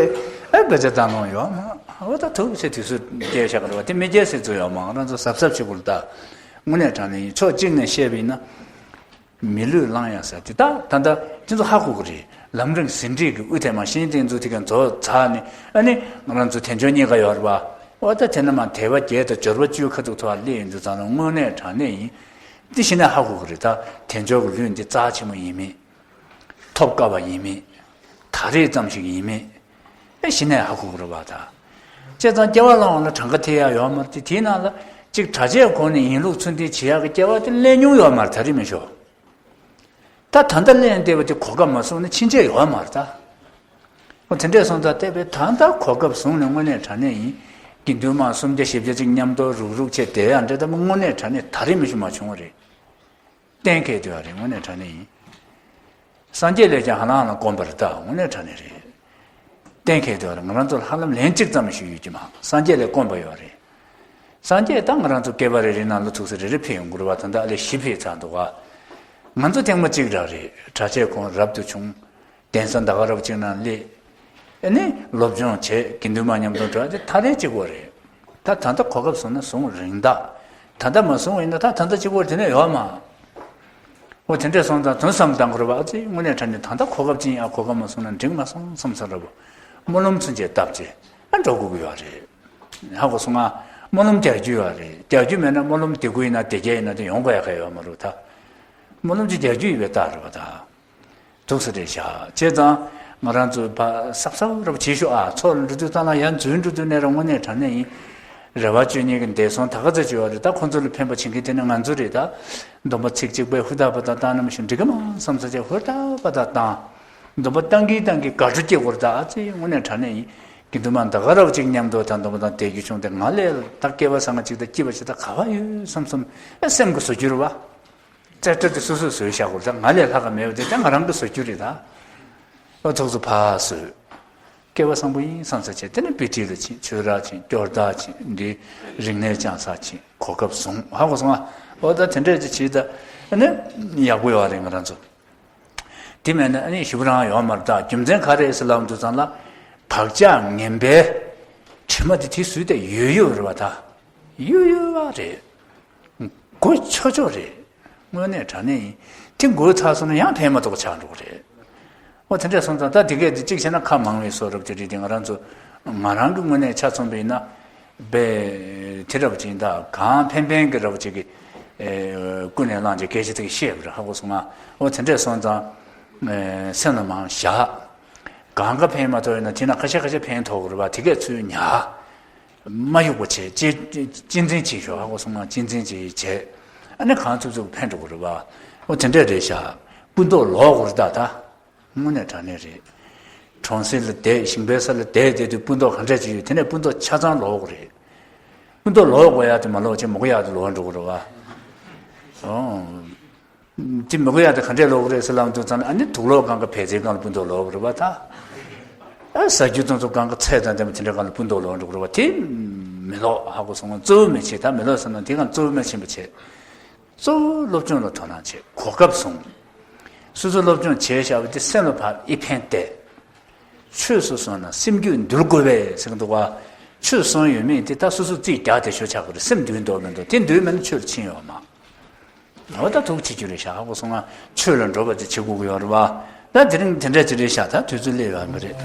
ཨ་དཔེ་ཆ་བཏང་ལོང་ཡོད་མ། འོ་ད་ཐུག་ཚེ་དུས་སུ་རྒྱལ་ཤག་རེད་བ། དེ་མི་རྒྱལ་ཟེར་ཚོ་ཡོད་མ། ང་རང་ཚོ་གཟབ་གཟབ་བྱེད་དགོས་ལ་ད། དངོས་གནས་དྲང་གནས་ཡིན་ཕྱོགས་གཅིག་ནས་བཤད་པ་ཡིན་ན། མི་ལུས་བླང་ཡ་ཟེར་དེ་ད་ད་ལྟ་ཁྱེད་ཚོ་ཧ་གོ་གི་རེད། ལམ་རིམ་ཟིན་བྲིས་ཀྱི་དབུ་ཐེངས་མ་ཤེས་ཏིང་འཛུགས་དེ་ག་མཛོ་ཚ་ནི་ཨ་ནི་ང་རང་ཚོ་དལ་འབྱོར་གཉིས་ཀ་ཡོད་རེད་བ། འོ་ད་དེ་ན་མ་དལ་བ་བརྒྱད་དང་འབྱོར་བ་བཅུའི་ཁ་ཐུག་ཐོག་སླེབས་ཡིན་དུས་ཙང་ལ་དངོས་གནས་དྲང་གནས་ཡིན། འདི་ཤི་ན་ཧ་གོ་གི་རེད་ད། དལ་འབྱོར་གྱི་ལུས་འདི་རྩ་ཆེན་མོ་ཡིན་མིན། ཐོབ་དཀའ་བ་ཡིན་མིན། ད་རེས་ཙམ་ཞིག་ཡིན་མིན། ཨེ་ཤི་ནས་ཧ་གོ་གི་རེད་བ་ད། བྱས་ཙང་སྐྱེ་བ་བླང་བ་ལ་གྲངས་ཀ་ཐེ་ཡ་ཡོད་མ་རེད་དེ་དེའི་ནང་ལ་གཅིག་གྲྭ་ཆས་གོན་ནས་ཡིན་ལུགས་ཚུལ་འདི་བྱེད་ཡག་གི་སྐྱེ་བ་དེ་ལེན་མྱོང་ཡོད་མ་རེད་ད་རེས་མི་ཤོག་ད་ད་ལྟ་ལེན་བསྡད་པ་དེ་གོ་སྐབས་མ་བཟུང་ན་ཕྱིན་ཆད་ཡོད་མ་རེད་ད། འོ་དེ་འདྲས་སོང་ཙང་བལྟས་པས་ད་ལྟ་གོ་སྐབས་བཟུང་ནས་དངོས་གནས་དྲང་གནས་ཡིན། དགེ་འདུན་མ་སུམ་བརྒྱ་བཞི་བརྒྱ་ཅིག་མཉམ་དུ་རུག་རུག་བྱས་བསྡད་ཡ་འདྲ་ད་མོ་དངོས་གནས་དྲང་གནས་ད་རེས་མི་ཞུ་མ་བྱུང་བ་རེད། གཏན་འཁེལ་དུ་ཡ་རེད་དངོས་གནས་དྲང་གནས་ཡིན། སངས་རྒྱས་ལས་ཀྱང་ཧ་ལམ་ལ་དཀོན་པ་རེད་ད་དངོས་གནས་དྲང་གནས་རེད། གཏན་འཁེལ་དུ་ཡ་རེད་ང་རང་ཚོ་ལ་ཧ་ལམ་ལན་གཅིག་ཙམ་ཞུ་ཡོད་ཀྱི་མ་སངས་རྒྱས་ལས་དཀོན་པ་ཡོད་རེད། སངས་རྒྱས་ད་ང་རང་ཚོ་བསྐལ་པ་རེ་རེ་ནང་ལ་ཚུགས་ས་རེ་རེ་ཕེབས་ཡོང་དགོས་རེད་བ། ད་ལྟ་ཨ་ལས་བཞི་ཕེབས་ཚར་འདུག་ག་ང་ཚོ་ཐེངས་མ་གཅིག་རག་རེད། གྲྭ་ཆས་གོན་རབ་ཏུ་བྱུང་། གདན་ས་ད་ག་རབ་ཅིག་ནང་སླེབས། ཨ་ནི་སློབ་སྦྱོང་བྱས་དགེ་འདུན་མ་མཉམ་དུ་འགྲོ་དེ་ད་རེས་གཅིག་པོ་རེད། ད་ད་ལྟ་གོ་སྐབས་བཟུང་ན་བཟུང་རིང་ད། ད་ལྟ་མ་བཟུང་བ་ཡིན་ན་ད་ད་ལྟ་གཅིག་པོ་དེ་ནས་ཡོད་མ། འོ་དེ་འདྲས་སོང་ཙང་དོན་བསམ་བཏང་དགོས་རེད་བ། ཨ་ཙི་དངོས་གནས་དྲང་གནས་ད་ལྟ་གོ་སྐབས་ཅིག་ཡིན་ཨ་གོ་སྐབས་མ་བཟུང་ན་འགྲིག་མ་སོང་བསམ་ས་རེད་བ། སྨོན་ལམ་ཚུན་ཆད་བཏབ་བྱས་ཨ་འགྲོ་དགོས་ཀྱི་ཡོད་རེད། ཧ་གོ་སོང་ང་། སྨོན་ལམ་རྒྱག་རྒྱུ་ཡོད་རེད། རྒྱག་རྒྱུ་མེད་ན་སྨོན་ལམ་དེ་དགུ་ཡིན་ན་དེ་བརྒྱ་ཡིན་ན་དེ་ཡོང་དགོས་ཡ་ག་ཡོད་མ་རེད་ད། སྨོན་ལམ་ཅིག་རྒྱག་རྒྱུ་ཡིན་པའི་རྟགས་རེད་བ་ད། འདུག་ས་རེད་བཞག་བྱས་ཙང་ང་རང་ཚོ་ཕ་གསབ་གསབ་རབ་བྱེད་ཤོག་ཨ། ཚོགས་ལ་འགྲོ་དུས་ཙམ་ལ་ཡར་འཛུལ་འགྲོ་དུས་ནས་རང་དངོས་གནས་དྲང་གནས་ཡིན། རེ་བ་བཅོལ་མཁན་གྱི་འདས་སོང་ད་ག་ཚོད་ཅིག་ཡོད་རེད་ད། ཁོང་ཚོ་ལ་ཕན་པ་བྱེད་མཁན་དེ་ནི་ང་ཚོ་རེད་ད། སྡོམ་པ་ཚིག་གཅིག་པའི་ཧུར་ཐག་པ་དང་བཏང་ན་མ་ཞུ་འགྲིག་གི་མ་བསམ་ས་ཅིག་ཧུར་ཐག་པ་དང་བཏང་། སྡོམ་པ་བཏང་གིན་བཏང་གིན་དགའ་སྤྲོ་སྐྱེ་དགོས་རེད་ད། ཨ་ཙི་དངོས་གནས་དྲང་གནས་ཡིན། དགེ་འདུན་མ་ད་ག་རབ་ཅིག་མཉམ་དུ་དང་སྡོམ་པ་དང་བསྡད་རྒྱུ་བྱུང་སྟེ་ང་ལས་ད་སྐལ་བ་བཟང་ང་ཅིག་དང་སྐྱིད་པ་ཅིག་ད་ག་བ་ཡོད་བསམ་བསམ་ཨ་སེམས་ཀྱི་བཟོ་རྒྱུ་རེད་བ། རྩེ་གྲ་དེ་སོ་སོས་བཟོས་བཞག་དགོས་རེད་ད། ང་ལས་ལྷག་ག་མེད་པ་དེ་ད་ང་རང་གི་བཟོ་རྒྱུ་རེད་ད། ཨོ་ཚོགས་གཙོ་ཕར་བཟོས། སྐལ་བ་བཟང་པོ་ཡིན་བསམ་ས་བྱས་དེ་ནས་དཔེ་ཁྲིད་ལ་ཕྱིན་ཆོས་ར་ཕྱིན་སྐྱོར་བདག་ཕྱིན་འདི་རིག་གནས་སྦྱང་ས་ཕྱིན་གོ་སྐབས་བཟུང་ཧ་གོ་སོང་ང་། ཨོ་ད་དེ་འདྲས་ཅིག་བྱས་ད་ཨ་ནི་ཡག་པོ་ཡོད་རེད་ང་རང་ཚོ། དེ་མེད་ན་ཨ་ནི་ཞུ་རང་ཡོད་མ་རེད་ད། རྒྱུ་མཚན་ག་རེ་ཟེར་ལབ་འདུག་ཙང་ལ་བག་ཆགས་ངན་པའི་དྲི་མ་དེ་དེ་སུས་ཏེ་ཡོད་ཡོད་རེད་བ་ད། ཡོད་ཡོད་བ་རེད། དགོས་ཆོག་ཆོག་རེད། དངོས་གནས་དྲང་གནས་ཡིན། དེ་འགོས་ཚར་སོང་ན་ཡང་ཕན་མ་ཐོགས་ཆགས་འགྲོ་གི་རེད། འོ་དེ་འདྲས་སོང་ཙང་ད་དེ་གས་དེ་གཅིག་བྱས་ན་ཁ་མང་བའི་བཟོ་འདྲ་ཅིག་རེད་དེ། ང་རང་ཚོ་ང་རང་གི་དངོས་གནས་ཆ་མཚོན་པ་ཡིན་ན་དཔེ་དེ་འདྲ་ཅིག་ཡིན་ད། གང་ཕན་ཕན་གྱི་འདྲ་ཅིག་གི་ཀུན་ནས་བསླངས་ཀྱི་སྐད་ཆ་དེ་གས་བཤད་པ་རེད་ཧ་གོ་སོང་ང་། འོ་དེ་འདྲས་སོང་ཙང་སེམས་ལ་མང་བཞག་གང་ག་ཕན་མ་ཐོགས་ཡིན་ན་དེ་ན་ཁ་ཤས་ཁ་ཤས་ཕན་ཐོགས་གི་རེད་བ། དེ་གས་ཚུར་ཉར། མ་གཡུག་པ་བྱས་གཅེས་གཅེས་འཛིན་བྱེད་ཤོག་ཧ་གོ་སོང་ང་། གཅེས་འཛིན་བྱེད་བྱས་ཨ་ནི་གང་ཚུགས་ཚུགས་ཕན་འགྲོ་གི་རེད་བ། འོ་དེ་འདྲས་རེད་ཤག་སྤུ་མདོག་ལོག་གི་རེད་ད་ད། དངོས་གནས་དྲང་གནས་རེད། གྲོང་གསེབ་ལ་བསྡད་ཞིང་པའི་ས་ལ་བསྡད་བསྡད་དུས་སྤུ་མདོག་ག་འདྲས་ཅིག་ཡོད། དེ་ནས་སྤུ་མདོག་ཆ་ཚང་ལོག་གི་རེད། སྤུ་མདོག་ལོག་དགོས་ཡ་དེ་མ་ལོག་ཅེས་མོ་ག་ཡག་དེ་ལོག་འགྲོ་གི་རེད་བ། ཨོ། དེ་མི་དགོས་ཡ་དེ་ག་འདྲས་ལོག་རེད་ཟེར་ལབ་འདུག་ཙང་ཨ་ནི་དུག་ལོག་གང་ག་བད་ཚལ་གང་ལ་སྤུ་མདོག་ལོག་རེད་པ་ད། ཨ་ཟ་རྒྱུ་དང་ཚོ་གང་ག་ཚལ་དང་ལྡན་པ་དེ་འདྲས་གང་ལ་སྤུ་མདོག་ལོག་འགྲོ་རེད་པ་དེ། མི་ལོག་ཧ་གོ་སོང་ང་གཙོ་བོ་མི་བྱེད་ད་མི་ལོག་ཟེར་ན་དེ་གང་གཙོ་བོ་མི་བྱེད་པ་བྱེད། གཙོ་བོ་སློབ་སྦྱོང་ལ་དོ་སྣང་བྱེད་གོ་སྐབས་བཟུང་། སོ་སོ་སློབ་སྦྱོང་བྱས་བཞག་པ་དེ་སེམས་ལ་ཕར་ཨེ་ཕན་བཏགས། ཆོས་སུ་སོང་ན་སེམས་རྒྱུད་འདུལ་དགོས་པས་ཟེར་གི་འདུག་ག་ཆོས་གསུངས་ཡོད་མེད་དེ་ད་སོ་སོ་རྩིས་རྒྱག་དེ་ཤོ་ཆག་གི་རེད། སེམས་འདུལ་འདོད་མི་འདུག་དེ་འདུལ་མེད་ན་ཆོས་ལ་ཕྱིན་ཡོད་མ། འོ་ད་ཐུགས་ཆེ་རྒྱུ་རེད་ཤག་ཧ་གོ་སོང་ང་ཆོས་ལ་འགྲོ་བ་དེ་བྱེད་དགོས་ཀྱི་ཡོད་རེད་པ། ད་དེ་རིང་དེ་འདྲ་ཅིག་རེད་ཤག་ད་དུས་ཚོད་སླེབས་ཡོད་མ་རེད།